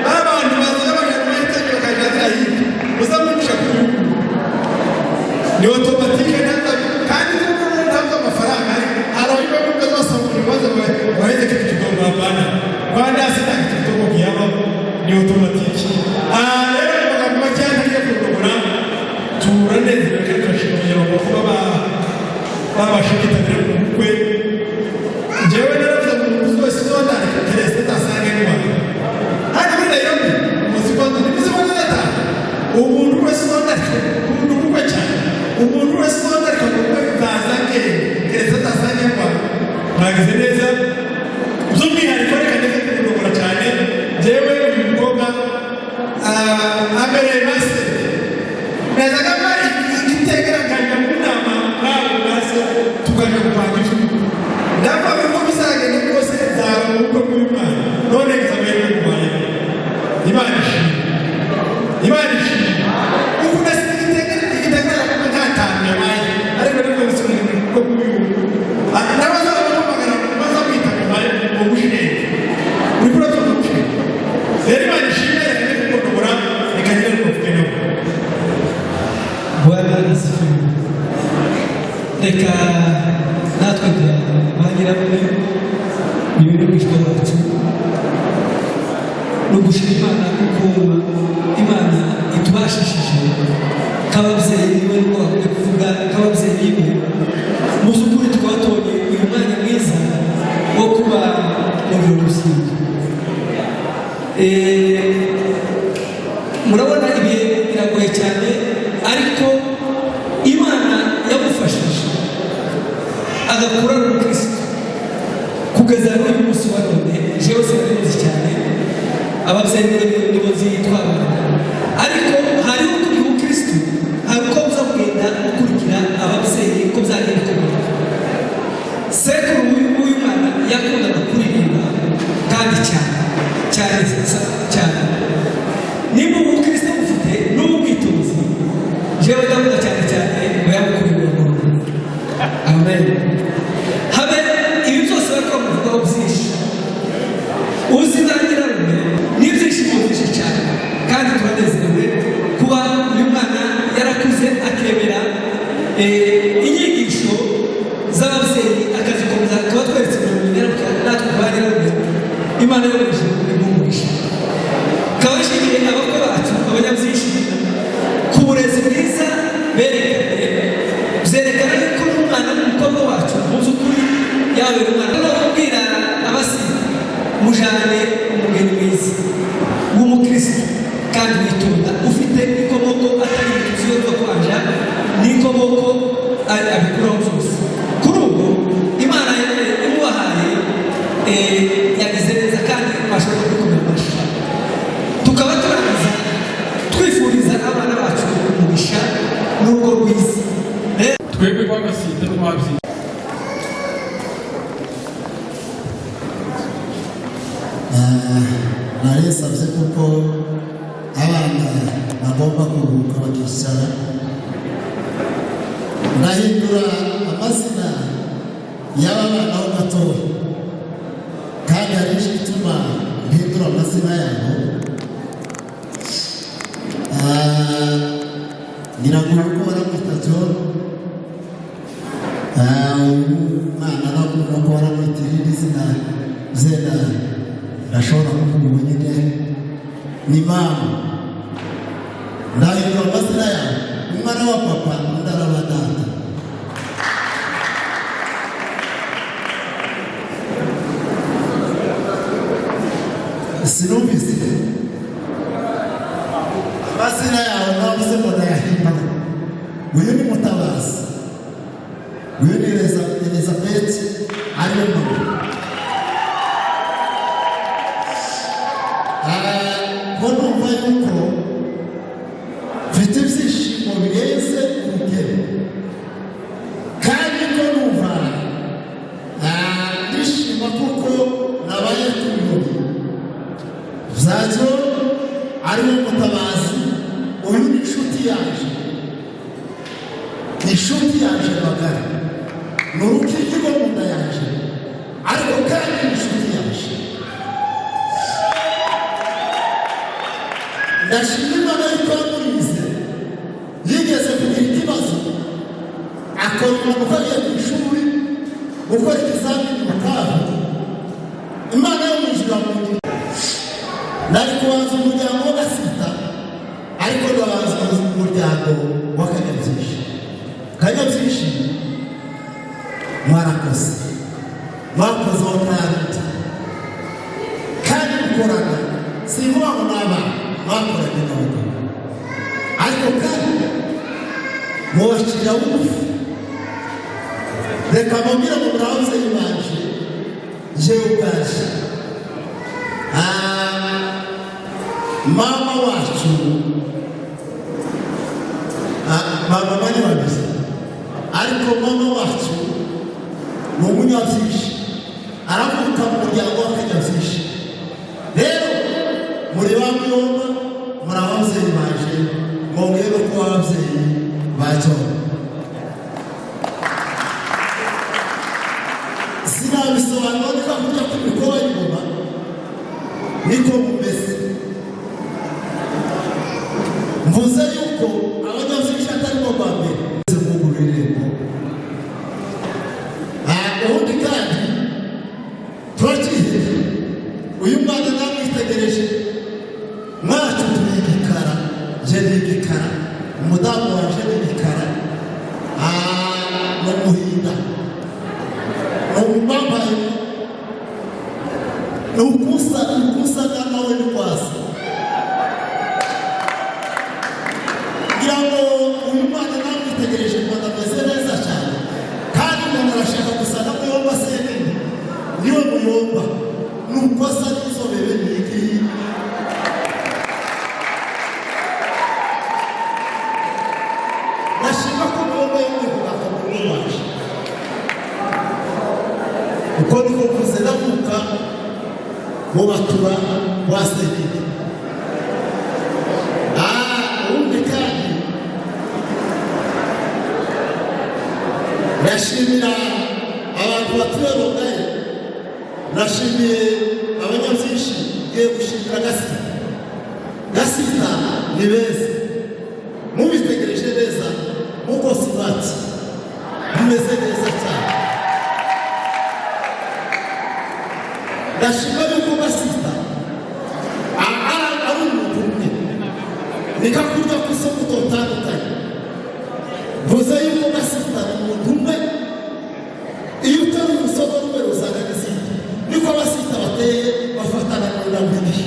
Abantu baza bagenda bakajya hirya, uzamucisha ku ni automatique, ntabwo kandi ntabwo amafaranga hari ayo basaba ibibazo baheze kitu kidogo. Hapana, kwani asita kitu kidogo kiyama ni automatique. Rero mu magambo make ntagiye kurondogora, turanezerewe kandi turashimira kuba babasha kwitabira mu bukwe. Njyewe naravuze ngo umuntu wese uzondarika keretse azasange n'Imana hano muri Nairobi umunsi kwa none, umunsi kwa gatanu. Umuntu wese uzondarika umuntu ubukwe cyane, umuntu wese uzondarika mu bukwe nzaza ngende keretse azasange n'Imana. Mwagize neza. By'umwihariko reka ndetse kurondogora cyane, njyewe uyu mukobwa abereye base nazaga mari igitegeraganya mu nama nabo base tukaja gupanga ijwi, ndavuga uko bizagenda kose nzaba mu bukwe bw'uyu mwana. None nzabaye n'urwaye. Imana ishimwe, Imana ishimwe. Ubu nasize igitegeraganya kuko nta tantu yabaye, ariko nibwo bisubira mu bukwe bw'uyu nabaza bamuhamagara baza kwita nyuma ngo gushenge uri kurabyumva gushenge. Rero Imana ishimwe, reka ndeke kurondogora, reka ngere kuvuge nawe. Bwana asifiwe. Reka natwe ba nyirarume niwe n'umwishywa wacu ni ugushima Imana kuko Imana itubashishije nk'ababyeyi biwe, niko bakwiye kuvuga nk'ababyeyi biwe. Mu by'ukuri tukaba tubonye uyu mwanya mwiza wo kuba mu birori by'inzu. Murabona ibihe biragoye cyane, ariko Imana yamufashije agakura ari umukristo kugeza n'uyu munsi wa none. Jewe sinari muzi cyane, ababyeyi biwe nibo nzi twabana, ariko hariho kugira ubukristo, hari uko buza kugenda ukurikira ababyeyi uko byagenda ukomeye. Sekuru w'uyu mwana yakundaga kuririmba kandi cyane cyane cyane. Nimba ubukristo bufite n'ubwitonzi, jewe ndavuga cyane cyane ngo yabukuriye mu rugo. Amen. Habe ibi byose bariko bamuvugaho byinshi, uzi ba nyirarume n'ibyishimo byinshi cyane, kandi turanezerewe kuba uyu mwana yarakuze akemera inyigisho z'ababyeyi akazikomeza, akaba tweretse ibintu natwe ba nyirarume. Imana yo mu ijuru imuhe. Kaba nshimiye abakwe bacu abanyabyinshi ku burezi bwiza berekanye, byerekana yuko n'umwana w'umukobwa wacu mu by'ukuri yabera umwana. No kubwira abasizi, mujane umugeni mwiza w'umukristo kandi witonda, ufite inkomoko atari ibitutsi yo kwanja n'inkomoko abikuraho byose. Kuri ubu Imana imubahaye yagize neza kandi bashobora kwikomera amashyi. Tukaba turangiza twifuriza abana bacu umugisha n'urugo rwiza. Twebwe kwa Gasinda twabyize. Narisabye kuko abana bagomba kuruhuka bakicara, ndahindura amazina y'aba bana ho gatoya, kandi hari n'igituma mpindura amazina yabo. Ngira ngo uko baramwita John, umwana nakumva ko baramwita irindi zina zena, ndashobora kuvuga ubu nyine ni mama. Ndahindura amazina yawe, umwana wa papa undi araba data. Sinumvise amazina yawe, navuze ngo ndayahindura. Uyu ni Mutabazi, uyu ni Elizabeth ariwe mama. Ko numva Ndumva yuko mfite ibyishimo birenze urugero, kandi ko numva ndishima kuko nabaye ku birori bya John, ariwe Mutabazi. Uyu ni inshuti yaje, inshuti yaje magara, ni urukiki rwo mu nda yaje, ariko kandi ni inshuti yaje. Ndashima Imana yuko yamurize. Yigeze kugira ikibazo, akora impanuka agiye ku ishuri gukora ikizamini Bukavu. Imana yo mu ijuru iramugirira. Nari kubanza umuryango w'Agasita, ariko ndabanza umuryango wa Kanyabyinshi. Kanyabyinshi, mwarakoze, mwakoze aho ntabindi kandi mukorana, simvuga ngo ni abana mwakoranye n'abagabo, ariko kandi mubacira bugufi. Reka mbabwire ngo muri ababyeyi banje, njyewe ubwaje, mama wacu, mama bane babiri, ariko mama wacu ni umunyabyinshi, aravuka mu muryango w'Akanyabyinshi. Rero muri ba Muyomba, muri ababyeyi baje, mwongeye no kuba ababyeyi ba John. Sinabisobanura niba kurya kw'imikoba y'ingoma niko mumeze. Mvuze yuko abanyabyinshi atari bo ba mbere mwugurura irembo. Ubundi kandi turakihebye. Uyu mwana namwitegereje, mwacu turi igikara, nje ni igikara, umudamu wanje ni igikara, ni umuhinda, ni umumambaye, ni ukusa ukusa nawe ni kwasa. Ngira ngo uyu mwana namwitegereje mbona ameze neza cyane, kandi umuntu arashaka gusa na Muyomba Senene, niwe Muyomba, nuko asa n'inzobere nigiye. Ndashima ko Muyomba yongeye kugaruka mu rugo rwaje. Uko niko mvuze, ndavuka mu batura kwa Senene. Ubundi kandi ndashimira abantu batuye Rongaye, ndashimiye abanyabyinshi, ngiye gushimira Gasita. Gasita ni beza, mubitegereje neza, muko smart, mumeze neza cyane. Ndashima yuko Gasita ari umuntu umwe, nikakurya ku isoko utotandukanye. Mvuze yuko Gasita ni umuntu umwe, iyo utari urusogo rumwe ruzana n'izindi, niko Abasita bateye, bafatana mu nda buri gihe.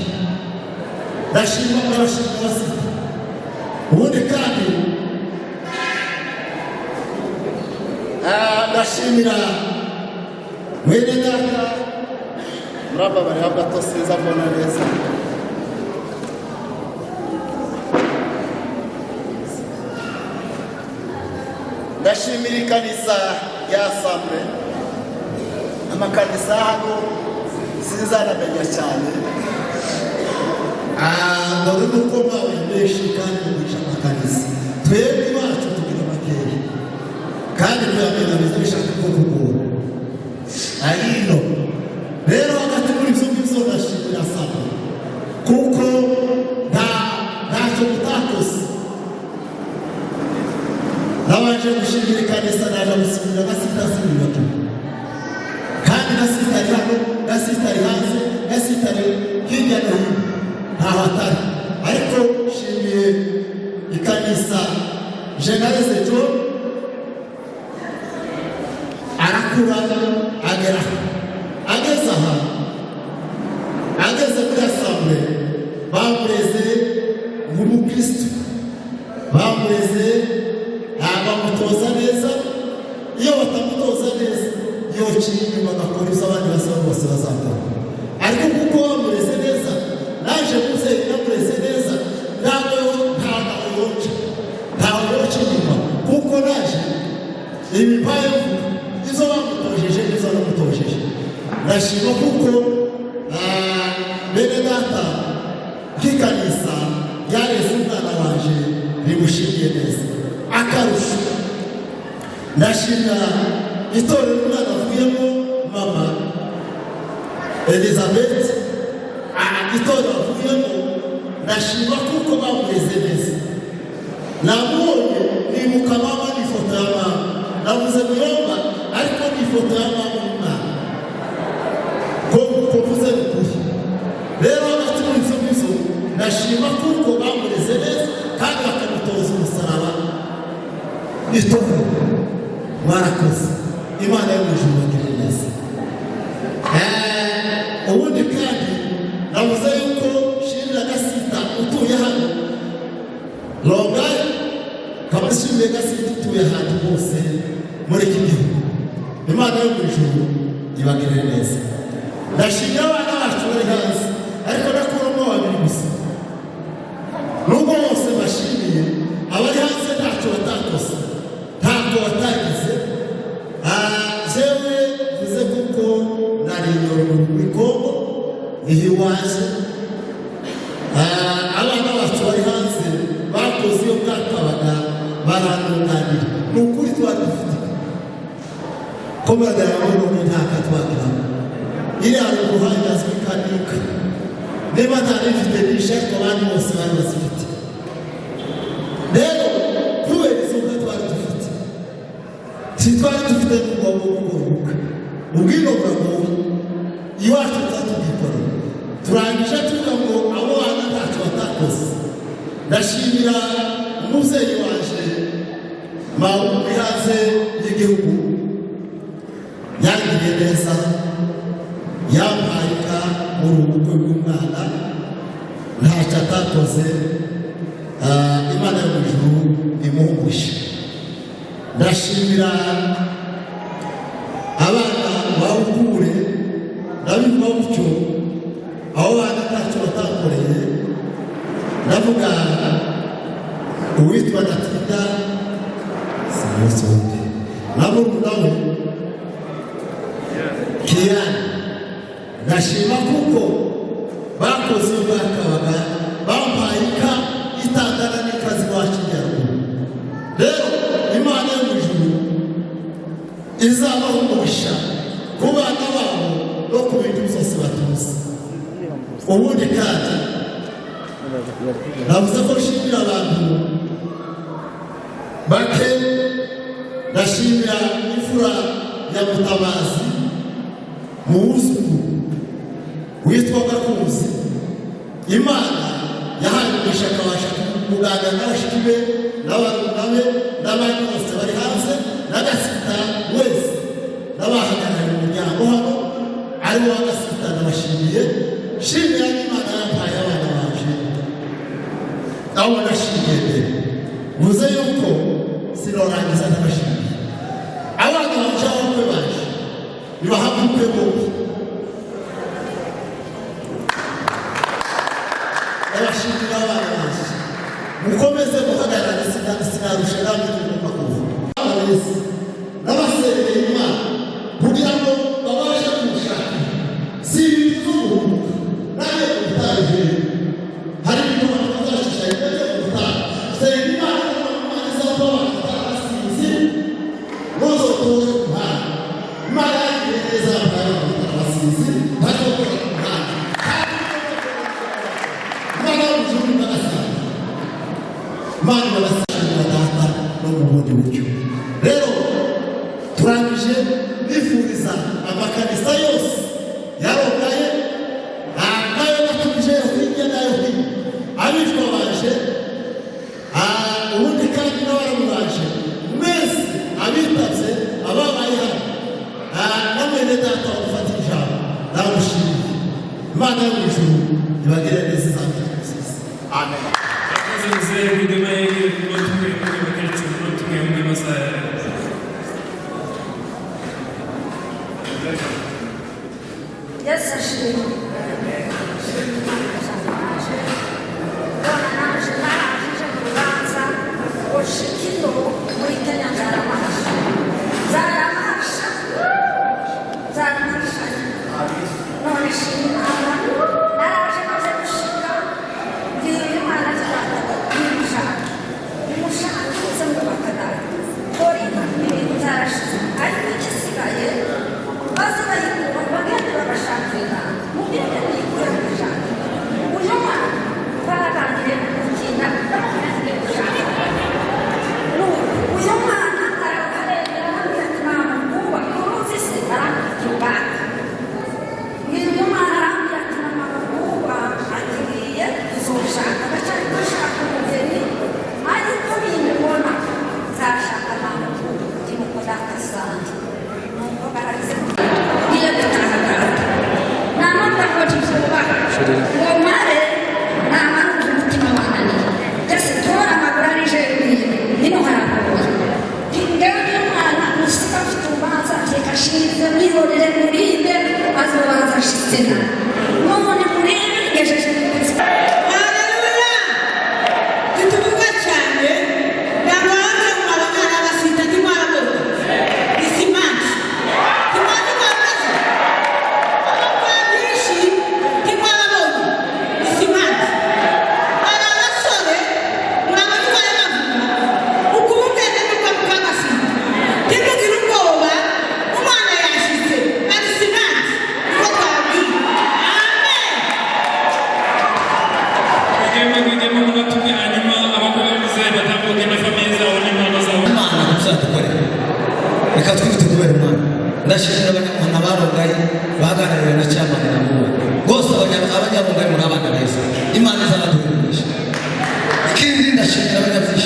Ndashima, ndabashima Abasita. Ubundi kandi ndashimira mwene data. Murababarira gato, sinza mbona neza. Ndashimira ikanisa rya Sambre, amakanisa hano sinzanamenya cyane. Dore nuko mwabaye benshi kandi mugurisha amakanisa, twebwe iwacu tugira makeya kandi kuyamenya biza bishaka ko kugura ayino. Rero hagati muri ibyo ngibyo ndashimira Sambre kuko ntacyo mutakoze. Nabanje gushimira ikanisa, naje gushimira Gasita, sinibatu kandi Gasita ari hano, Gasita ari hanze, Gasita ari hirya no hino, ntaho atari. Ariko nshimiye ikanisa Jenareze John, arakura agera aha, ageze aha, ageze muri assemblée, bamureze nk'umukristo, bamureze, bamutoza neza. Iyo batamutoza neza yociye inyuma agakora ibyo abandi basaba bose bazakora, ariko kuko bamureze neza, naje mubyeyi namureze neza. Ibi mpaye mvuga izo bamutojeje n'izo namutojeje. Ndashima kuko bene data bw'ikanisa ryareze umwana wanje rimushimiye neza. Akarusho, ndashimira itorero umwana avuyemo, mama Elizabeth, itorero avuyemo ndashima kuko bamureze neza. Namubonye nibuka mama n'ifoto ya mama. Navuze muyomba, ariko n'ifoto ya mama n'umwana ko mvuze ni ukuri. Rero hagati muri ibyo ngibyo ndashima kuko bamureze neza kandi bakamutoza umusaraba. Itorero mwarakoze, Imana yo mu ijuru ibagirire neza. Ubundi kandi navuze yuko nshimira Gasita utuye hano Rongayi, nkaba nshimiye Gasita utuye ahantu hose muri iki gihugu. Imana yo mu ijuru ibagirire neza. Ndashimira abana bacu bari hanze, ariko ndakuramo babiri gusa. Nubwo bose bashimiye, abari hanze ntacyo batakoze, ntabwo batagize. Jewe mvuze kuko nari inyoro muri Kongo niho iwaje. Abana bacu bari hanze bakoze iyo bwakabaga, baranunganira. Ni ukuri twari dufite ko muragaragara none ntaka twagiramo iriya ruguru hanyazwi kanika niba ntari mfite nishe, ariko abandi bose bari bazifite. Rero kubera izo nka twari dufite, sitwari dufite n'ubwonko bwo kuruhuka. Ubwino buragoye, iwacu tutatubwikorera. Turangije tuvuga ngo abo bana ntacyo batakoze. Ndashimira umubyeyi wanje mawe uri hanze y'igihugu, yangiriye neza, yampaye inka muri ubu bukwe bw'umwana, ntacyo atakoze. Imana yo mu ijuru imuhugushe. Ndashimira abana bawukure, ndabivuga gutyo, abo bana ntacyo batakoreye. Ndavuga uwitwa Natinda simunsi wundi na murumuna we Kiyani. Ndashima kuko bakoze iyo bwakabaga, bampaye inka itangana n'ikazi iwacu nyaruguru. Rero Imana yo mu ijuru izabaha umugisha ku bana babo no ku bintu byose batunze. Ubundi kandi navuze ko nshimira abantu bake. Ndashimira imfura ya Mutabazi mu wuzuku witwa Gakuzi, Imana yahaye umugisha akabasha kuganira n'abashiki be n'abarumuna be n'abandi bose bari hanze n'Agasita wese n'abahagarariye umuryango hano ariwo w'Agasita. Ndabashimiye, nshimira n'Imana yampaye abana banje abo ndashimiye. Mbere mvuze yuko sinorangiza ndabashimiye abana banje, abakwe banje nibahaguruke bombi. Ndabashimira abana banje, mukomeze guhagarara, sinarusha namwe tugomba kuvuga. Abana beza n'abasereye Imana kugira ngo babashe kuwushaka, si ibintu byo guhubuka. Nanjye kubitabihere hari ibintu abantu bazashushanya byo gutaha. Senga Imana kuko Imana izaba abantu batarasinzi ntuzotore ku muhanda. Imana yagiriye neza, abantu batarasinzi ntazotore ku muhanda. Imana yo mu ijuru ibagasanga, Imana ibagasanga data no mu bundi buryo. Rero turangije nifuriza amakanisa yose yarongaye nayo natumije hirya nayo hino, abicwa baje, ubundi kandi n'abaramu baje mwese, abitabye ababaye hano, na mwene data wagufata ijambo namushimiye. Imana yo mu ijuru ibagirire neza, izabagirire nziza. Amen. Murakoze muzehe Rwigema. Yegere umunota umwe umwe, bakecuru umunota umwe umwe amasaha. Yesu ashimwe. None naje naraje mu rubanza gushika ino muri Kenya ndaramaje.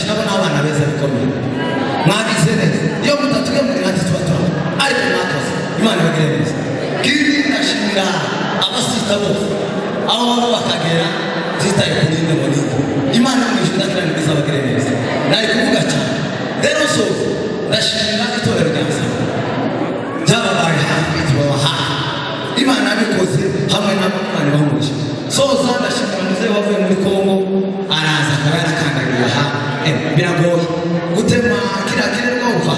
Nabo ni abana beza bikomeye, mwagize neza. Iyo mutatugemurira ntituba turabona, ariko mwakoze, Imana ibagire neza. Kindi, ndashimira abasita bose aho baba bakagera, zitaye ku ninde ngo ninde. Imana mu ijuru ndakira nziza, bagire neza. Nari kuvuga cyane. Rero soza, ndashimira itorero rya Nsaba byababaye hafi, tubaba hafi. Imana yabikoze hamwe nabo, Imana ibahumurije. Soza, ndashimira muzehe wavuye muri Kongo, araza akaba yarakandagiye aha. Biragoye gutema kiriya kirere uva.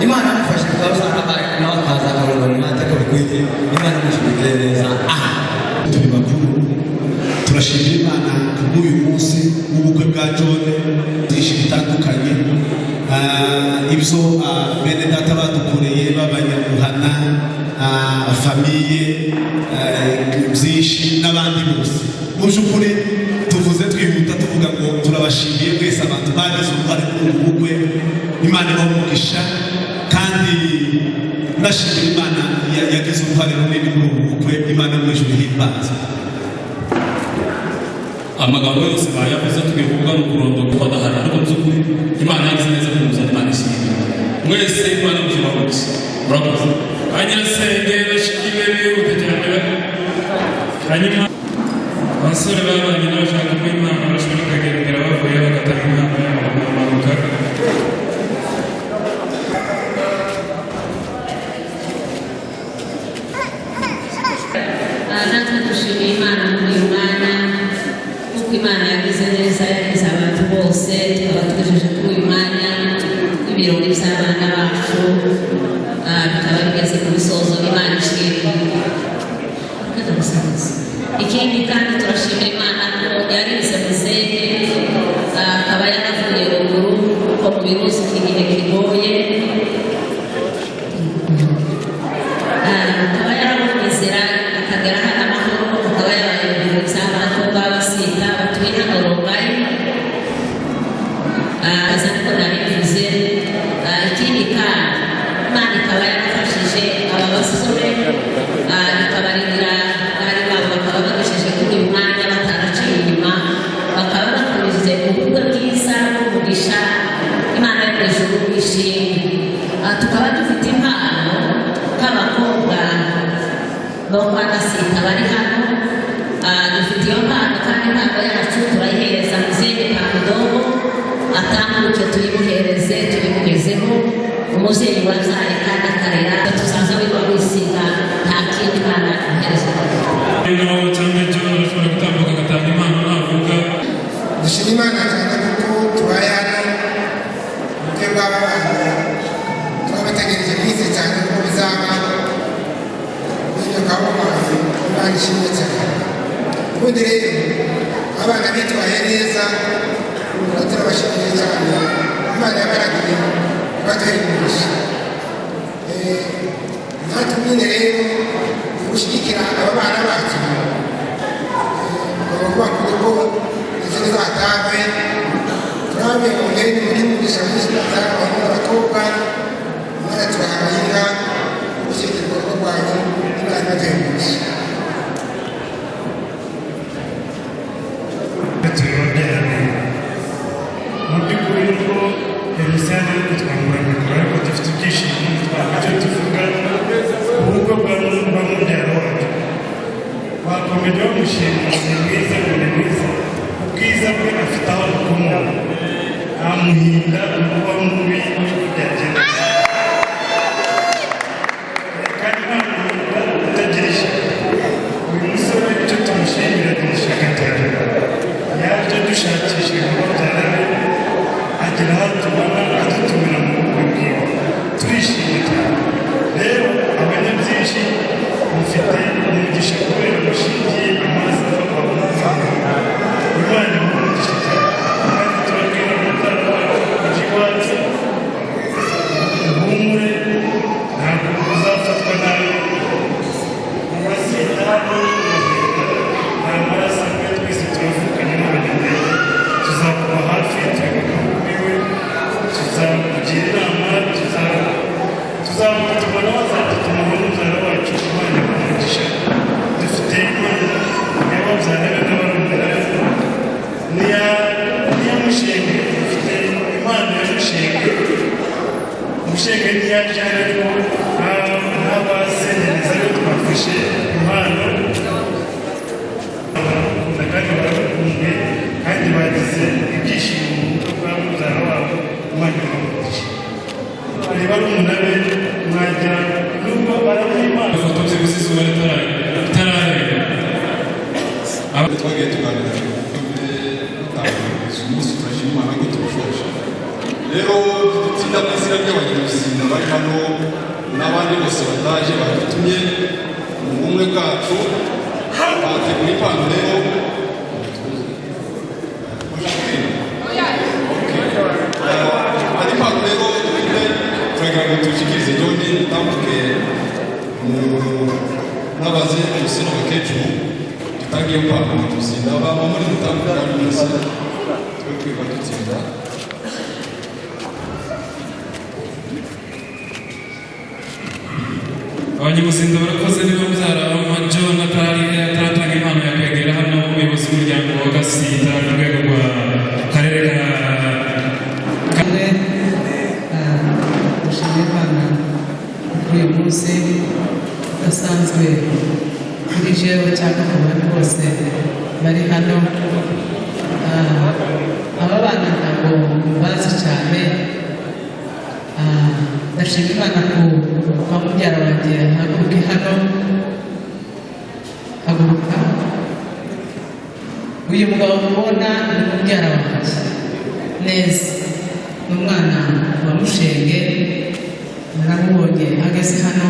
Imana yamufashe, bikaba byarabaye, nawe akaza akarunga mu mateka bikwiye. Imana imujije neza. Aha turi bakuru, turashimira Imana kubw'uyu munsi w'ubukwe bwa John. Byinshi bitandukanye, ibyo bene data badukoreye b'abanyamuhana, famille, byinshi n'abandi bose. Mu by'ukuri tuvuze twihuta, tuvuga ngo turabashimiye mwese abantu bagize uruhare muri ubu bukwe. Imana ibahe umugisha, kandi ndashimira Imana yagize uruhare runini muri ubu bukwe. Imana mu ijuru ihimbaza. Amagambo yose bayavuze, tugiye kuvuga no kurondora kuko adahari, ariko mu by'ukuri Imana yagize neza kumuzana. Imana ishimwe mwese, Imana y'ubuzima bwose. Murakoze. Ba nyirasenge, bashiki be, bihute cyane. Hanyuma abasore babanye n'abashaka ko impano bashobora kugendera bavuye bagatanga impano yabo, bakamanuka. Natwe dushimiye Imana muri uyu mwanya, kuko Imana yagize neza, yagize abantu bose, tukaba tugejeje kuri uyu mwanya w'ibirori by'abana bacu, bikaba bigeze ku misozo. Imana ishimwe. Ikindi kandi, turashimira Imana ko yarinze muzehe, akaba yaravuye ruguru, kuko mu biruzi iki gihe kigoye. Akaba yarabonye inzira akagera hano amahoro, akaba yabaye mu biro by'abakobwa b'abasita batuye hano Rongai, aza niko nabivuze. Ikindi kandi, Imana ikaba yarafashije aba basore, ikabarindira bari babo, bakaba bagejeje kuri uyu mwanya bataraciye inyuma, bakaba bakomeje ubukwe bwiza bw'umugisha. Imana yo mu ijuru ishimwe. Tukaba dufite impano nk'abakobwa bo kwa Gasita bari hano. Dufite iyo mpano, kandi impano yacu turayihereza muzehe Pamudogo, atambuke tuyimuhereze, tuyimugezeho. Umubyeyi wabyaye kandi akarera, tuzaza wirirwa wisiga, nta kindi. Imana imuhereza. Nawe cyangwa John arashobora gutambuka agatanga impano navuga. Dushima Imana cyane kuko tubaye hano ubukwe bw'aba bana. Twabategereje bwize cyane kuko bizaba bityo kabubaye. Imana ishimwe cyane. Ubundi rero abana bitwaye neza, turabashimiye cyane. Imana yabaragiye, ibaduhe umugisha. Natwe nyine rero gushyigikira aba bana bacu, bagomba kuvuga ko ndetse bizatangwe turabe umugeni muri mugisha mwinshi abahungu n'abakobwa. Imana tubahaye inka gushyigikira urugo rwanyu. Imana ibaduhe umugisha. Turi babyaranye mu by'ukuri, nubwo Elisane ari kutwambura mikoro, ariko dufite ibyishimo, twaba icyo tuvuga. Ubukwe bwa mubyara wacu bakomeje bamushima ngo ni mwiza, ngo ni mwiza. Ubwiza bwe afite aho bukomoka, nta muhinda kuba mubi byagenda, kandi nta muhinda utagira ishyaka. Uyu musore icyo tumushimira, agira ishyaka cyane. Yaje dushakisha ibikorwa bya be, agera aho tubona adutumira mu bukwe bwiwe, turishimye cyane. Rero abanyabyinshi mufite umugisha kubera mushingiye amazi ava kwa Imana imuha umugisha cyane, kandi turabwira mubyara wacu kuja iwacu. Rero dutinda mu izina ry'abanyamuzinda bari hano n'abandi bose bataje badutumye mu bumwe bwacu, bategura impano. Rero hari impano rero dufite, turagira ngo tubishyikirize John. Dutambuke n'abaze umusore n'abakecuru, dutange iyo mpano. Tuzinda baba muri dutambuke buri munsi, twe kwiga dutsinda. Abanyamuzinda barakoze. Niba mubyara wa John atari ataratanga impano, yakwegera hano umuyobozi w'umuryango wa Gasita ku rwego rwa karere ka Dushimira Imana kuri uyu munsi udasanzwe kuri jewe cyangwa ku bantu bose bari hano. Aba bana ntabwo bazi cyane. Ndashima Imana ku kwa mubyara wanjye. Haguruke hano, haguruka. Uyu mugabo mubona ni mubyara wanjye neza, ni umwana wa Mushenge. Naramubonye ageze hano,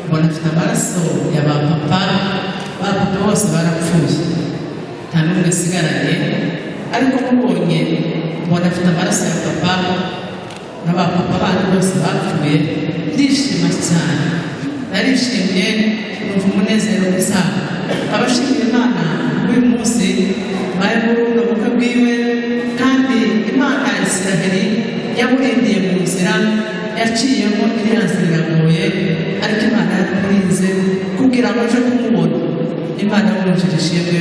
mbona afite amaraso ya ba papa. Ba papa bose barapfuye, nta n'umwe asigaranye, ariko mubonye mbona afite amaraso ya papa na ba papa bandi bose bapfuye. Ndishima cyane, narishimye, numva umunezero gusa. Abashimira Imana uyu munsi bari muri buno bukwe bwiwe, kandi Imana ya Isiraheli yamurindiye mu nzira yaciyemo. Iriya nzira iragoye, ariko Imana yaramurinze kugira ngo aje kumubona. Imana yamwinjije ishimwe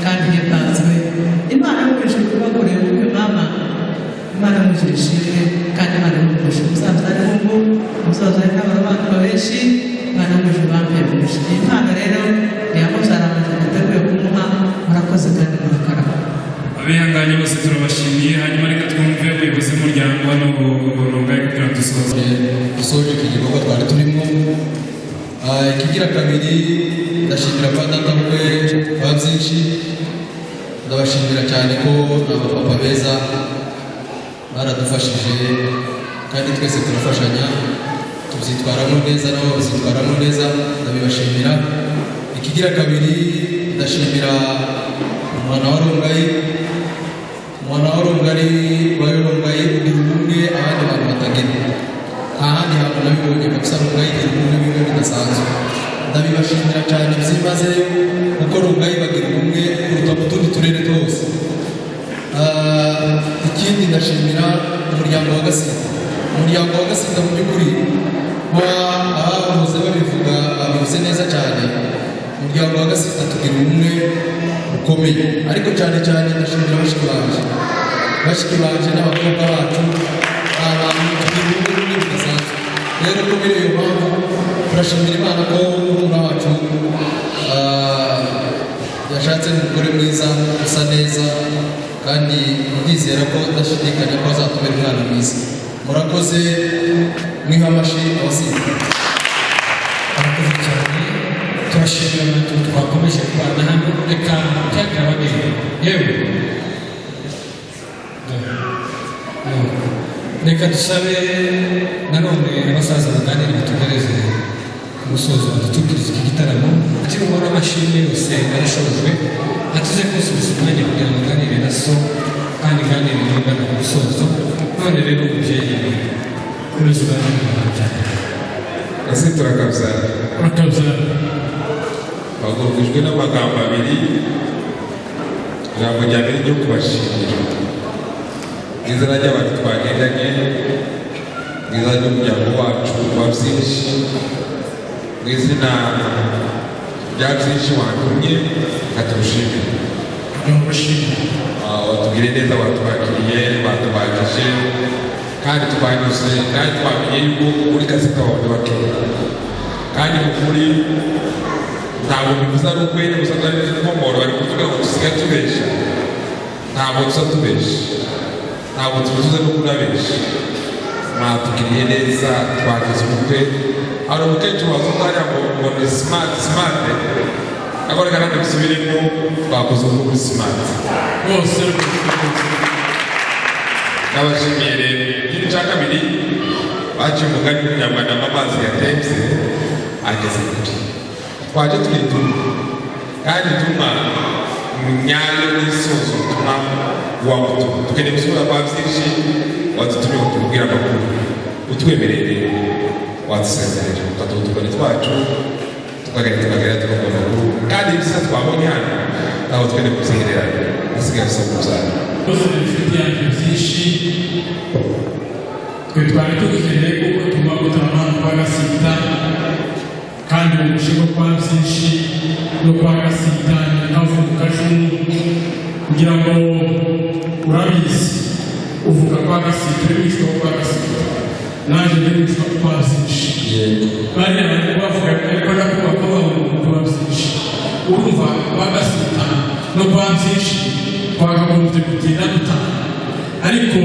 kandi himbazwe. Imana yamwinjije kubakorera ubukwe mama. Imana yamwinjije ishimwe kandi Imana yamwinjije umusaza n'umuhungu, umusaza n'abana benshi. Imana yamwinjije bambaye umugisha. Iyi mpano rero yamubyara wanjye nateguye kumuha. Murakoze kandi murakaraba. Abihanganye bose turabashimiye. Hanyuma reka twumve umuyobozi w'umuryango hano Rongayi kugira ngo dusoze. Dusoje iki gikorwa twari turimo. Ikigira kabiri, ndashimira kwa data bukwe kwa byinshi. Ndabashimira cyane ko ni abapapa beza, baradufashije kandi twese turafashanya, tubyitwaramo neza nabo babyitwaramo neza, ndabibashimira. Ikigira kabiri, ndashimira umwana wa Rongayi. Umwana wa Rongayi wa Rongayi ugira ubumwe abandi bantu batagira. Nta handi hantu nabibonye kabisa. Rongayi igira ubumwe bimwe bidasanzwe. Ndabibashimira cyane byimazeyo, kuko Rongayi bagira ubumwe kuruta mu tundi turere twose. Ikindi ndashimira umuryango wa Gasinda. Umuryango wa Gasinda mu by'ukuri wa abahoze babivuga babivuze neza cyane. Umuryango wa Gasinda tugira ubumwe bukomeye, ariko cyane cyane ndashimira bashiki banje, bashiki banje n'abakobwa bacu, ni abantu tugira ubumwe budasanzwe. Rero kubera iyo mpamvu turashimira Imana ko murumuna wacu yashatse umugore mwiza usa neza, kandi ndizera ko ndashidikanya ko azatubera umwana mwiza. Murakoze, mwiha amashi abasinzi. Murakoze cyane, turashimira abantu twakomeje kubana hano. Reka byakira abandi yewe. No. Reka dusabe nanone abasaza baganire, batugereze ku musozo, badutukirize iki gitaramo. Ati mubona amashimwe yose arashojwe, atuze kusubiza umwanya kugira ngo aganire na so kandi nganire n'ungana ku musozo. None rero umubyeyi, komeza uganire n'abantu cyane. Ese turakabyara? Urakabyara. Bagurukijwe n'amagambo abiri. Ijambo rya mbere ryo kubashimira mu izina ry'abantu twagendanye, mu izina ry'umuryango wacu wa byinshi, mu izina rya byinshi watumye, reka tuwushimire. Watubwire neza, watwakiriye, batubakije kandi twanyuze, kandi twamenye yuko muri kasita wawe bakeya, kandi mu kuri ntabwo bivuze ari ukwene gusa, twari inkomoro bari kuvuga ngo dusigaye tubesha. Ntabwo tuza tubesha, ntabwo tubivuze no kunabesha. Mwatugiriye neza, twagize ubukwe. Hari umukecuru wazuka hariya ngo ni smart smart, ariko reka nanjye bisubiremo, twakoze ubukwe kuri smart. Bose. Ndabashimiye rero. Ikindi cya kabiri, baciye umugani w'Umunyarwanda ngo amazi yatemvye ageze kure. Twaje twituma, kandi ituma nyayo n'isozo ubutumwa wabutumwa. Tukeneye gusubira kwa byinshi wadutumye ngo tubwire amakuru. Utwemereye rero wadusezerera, ukaduha utukoni twacu, tukagenda, tukagera, tukavuga amakuru. Kandi ibyiza twabonye hano ntabwo twende kuzihererana, hasigaye gusa kubyara. Byose inshuti yanjye byinshi twe twari tugikeneye, kuko tugomba gutarama hano kwa Gasita, kandi mu mushinga kwa byinshi no kwa Gasita ni kavuka cumu, kugira ngo urabizi uvuga kwa Gasita uri wishwe kwa Gasita, nanjye ndi wishwe kwa byinshi. Bariya bari bavuga ariko ndakuba ko bavuga kwa byinshi, urumva kwa Gasita no kwa byinshi twakagombye gutinda dutaha. Ariko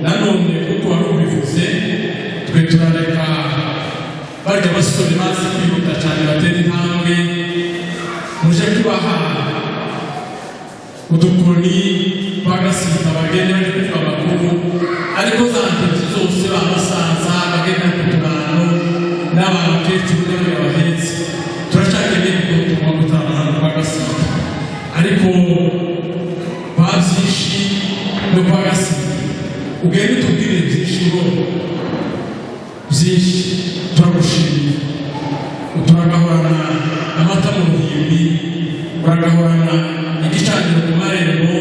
nanone kuko wari ubivuze, twe turareka barya basore bazi kwihuta cyane batera intambwe, muje kubaha udukoni kwa Gasita, bagenda bari kuvuga amakuru. Ariko za ntebyi zose, ba basaza bagenda ku turano n'abakecuru n'abandi bahetse, turacyakeneye kuko tugomba gutanga hano kwa Gasita. Ariko kwa byinshi no kwa Gasita, ugende utubwire byinshi ngo byinshi turagushimiye. Turagahorana amata mu ruhimbi, uragahorana igicaniro ku marembo.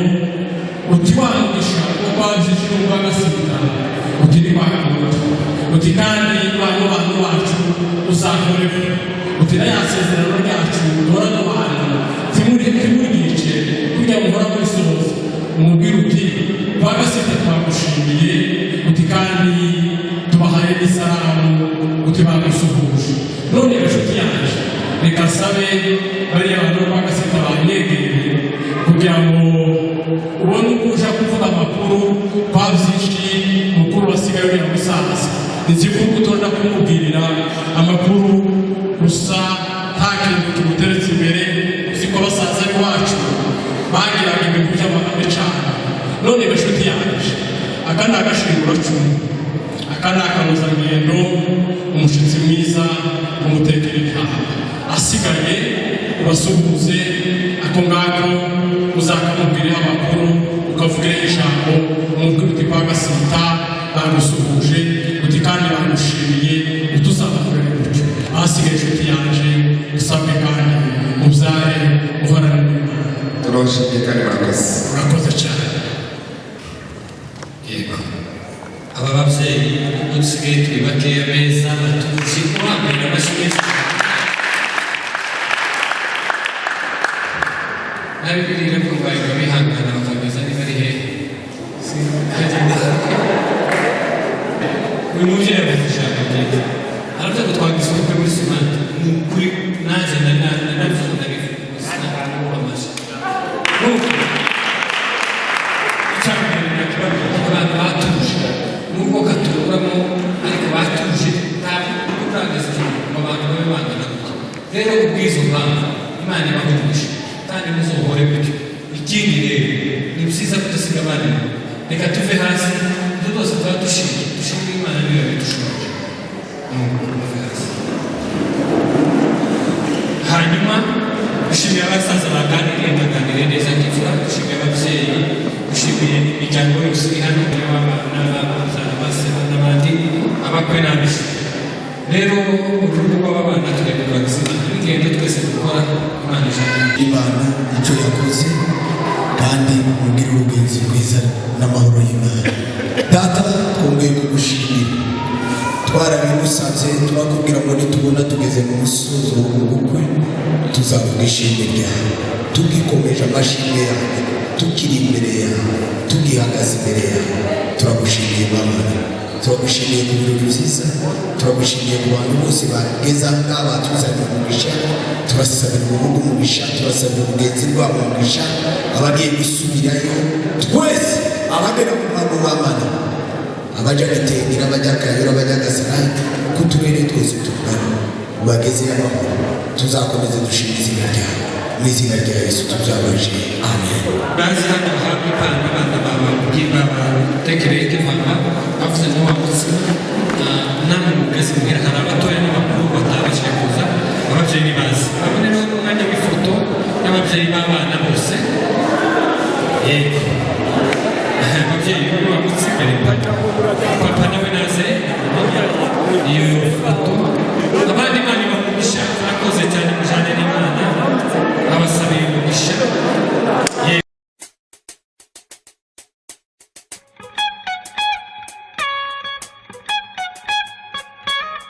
Uti wa mugisha wo kwa byinshi no kwa Gasita, uti ni kwa Kabuta, uti kandi bano bantu bacu uzahoreho, uti na ya sezerano ryacu duhora duhana timuriyice kugira ngo uhora murisohoza. Umubwire uti kwa Gasita twagushimiye, uti kandi tubahaye n'isalamu, uti bagusuhuje. None inshuti yanjye, reka sabe bariya bantu bo kwa Gasita banyegereye kugira ngo ubone uko uja kuvuga amakuru kwa byinshi. Mukuru wasigaye uriya musaza, nzi kuko utonda kumubwirira amakuru gusa nta kintu kimuteretse imbere. Uzi ko abasaza b'iwacu bagiraga ibintu by'amahame cyane. None gashuti yanjye, aka ni agashinguracumu, aka ni akanozangendo. Umushyitsi mwiza umutekera intaha, asigaye ubasuhuze. Ako ngako uzakamubwiriho amakuru, ukavugireho ijambo, umubwire uti kwa Gasita bagusuhuje, uti kandi bagushimiye, utuzabakorere gutyo. Ahasigaye inshuti yanjye, usabwe kandi mubyare uhorane n'Imana. Turabashimiye kandi murakoze. Murakoze cyane. Yego, aba babyeyi ubwo dusigaye turi bakeya beza batuje, kuhambira amashyi meza. Na Bibiliya iravuga ngo bareka bihangana bakageza niba ari hehe. Uyu mubyeyi yavuze ijambo ryiza, aravuga ngo twagize ubukwe muri Sumante. Ni ukuri, nanjye nari nabivuze, ndabivuze amashyi. Nuko icya mbere nakibabwira, abantu batuje nubwo katuburamo, ariko batuje. Ntabwo urageza igihe ngo abantu babe bangana gutya. Rero kubw'izo mpamvu, Imana ibahe umugisha kandi muzohore gutyo. Ikindi rero, ni byiza kudasiga abana inyuma. Reka tuve hasi, ibyo byose tuba dushimye, dushimire Imana niyo yabidushoboje. Nuko muve hasi. Hanyuma dushimiye abasaza baganiriye, baganiriye neza nk'imfura. Dushimiye ababyeyi, dushimiye imiryango yose iri hano, n'ababyara base n'abandi, abakwe n'abishwe. Rero urugo rw'abana tugenda turagize Imana n'ingendo twese dukora, Imana ijambo. Imana icyo yakoze, kandi mugire urugenzi rwiza n'amahoro y'Imana. Data, twongeye kugushimira. Twarabigusabye, turakubwira ngo nitubona tugeze mu musozo w'ubukwe tuzavuga ishimwe ryawe. Tugikomeje amashimwe yawe, tukiri imbere yawe, tugihagaze imbere yawe, turagushimiye Mama. Turagushimiye ku birori byiza, turagushimiye ku bantu bose bageze aha ngaha batuzaniye umugisha. Turasabira urugo umugisha, turasabira ubugenzi rwabo umugisha, abagiye gusubirayo twese, abagera ku ruhando rw'Amana, abajya Gitengera, abajya Kayura, abajya Gasarani, ku turere twose tungana, ubagezeyo amahoro. Tuzakomeza dushima izina ryawe. Mu izina rya Yesu tubyambaje, amen. Bazi hano bahabwa impano abana babatekereye nk'impamba bavuze ngo wa mutsima namwe mugeze muhira. Hari abatoya n'abakuru batabashije kuza, ababyeyi ntibazi. Babone rero n'umwanya w'ifoto y'ababyeyi b'abana bose. Yego, ababyeyi b'uwa mutsima imbere, papa nawe naze iyo foto.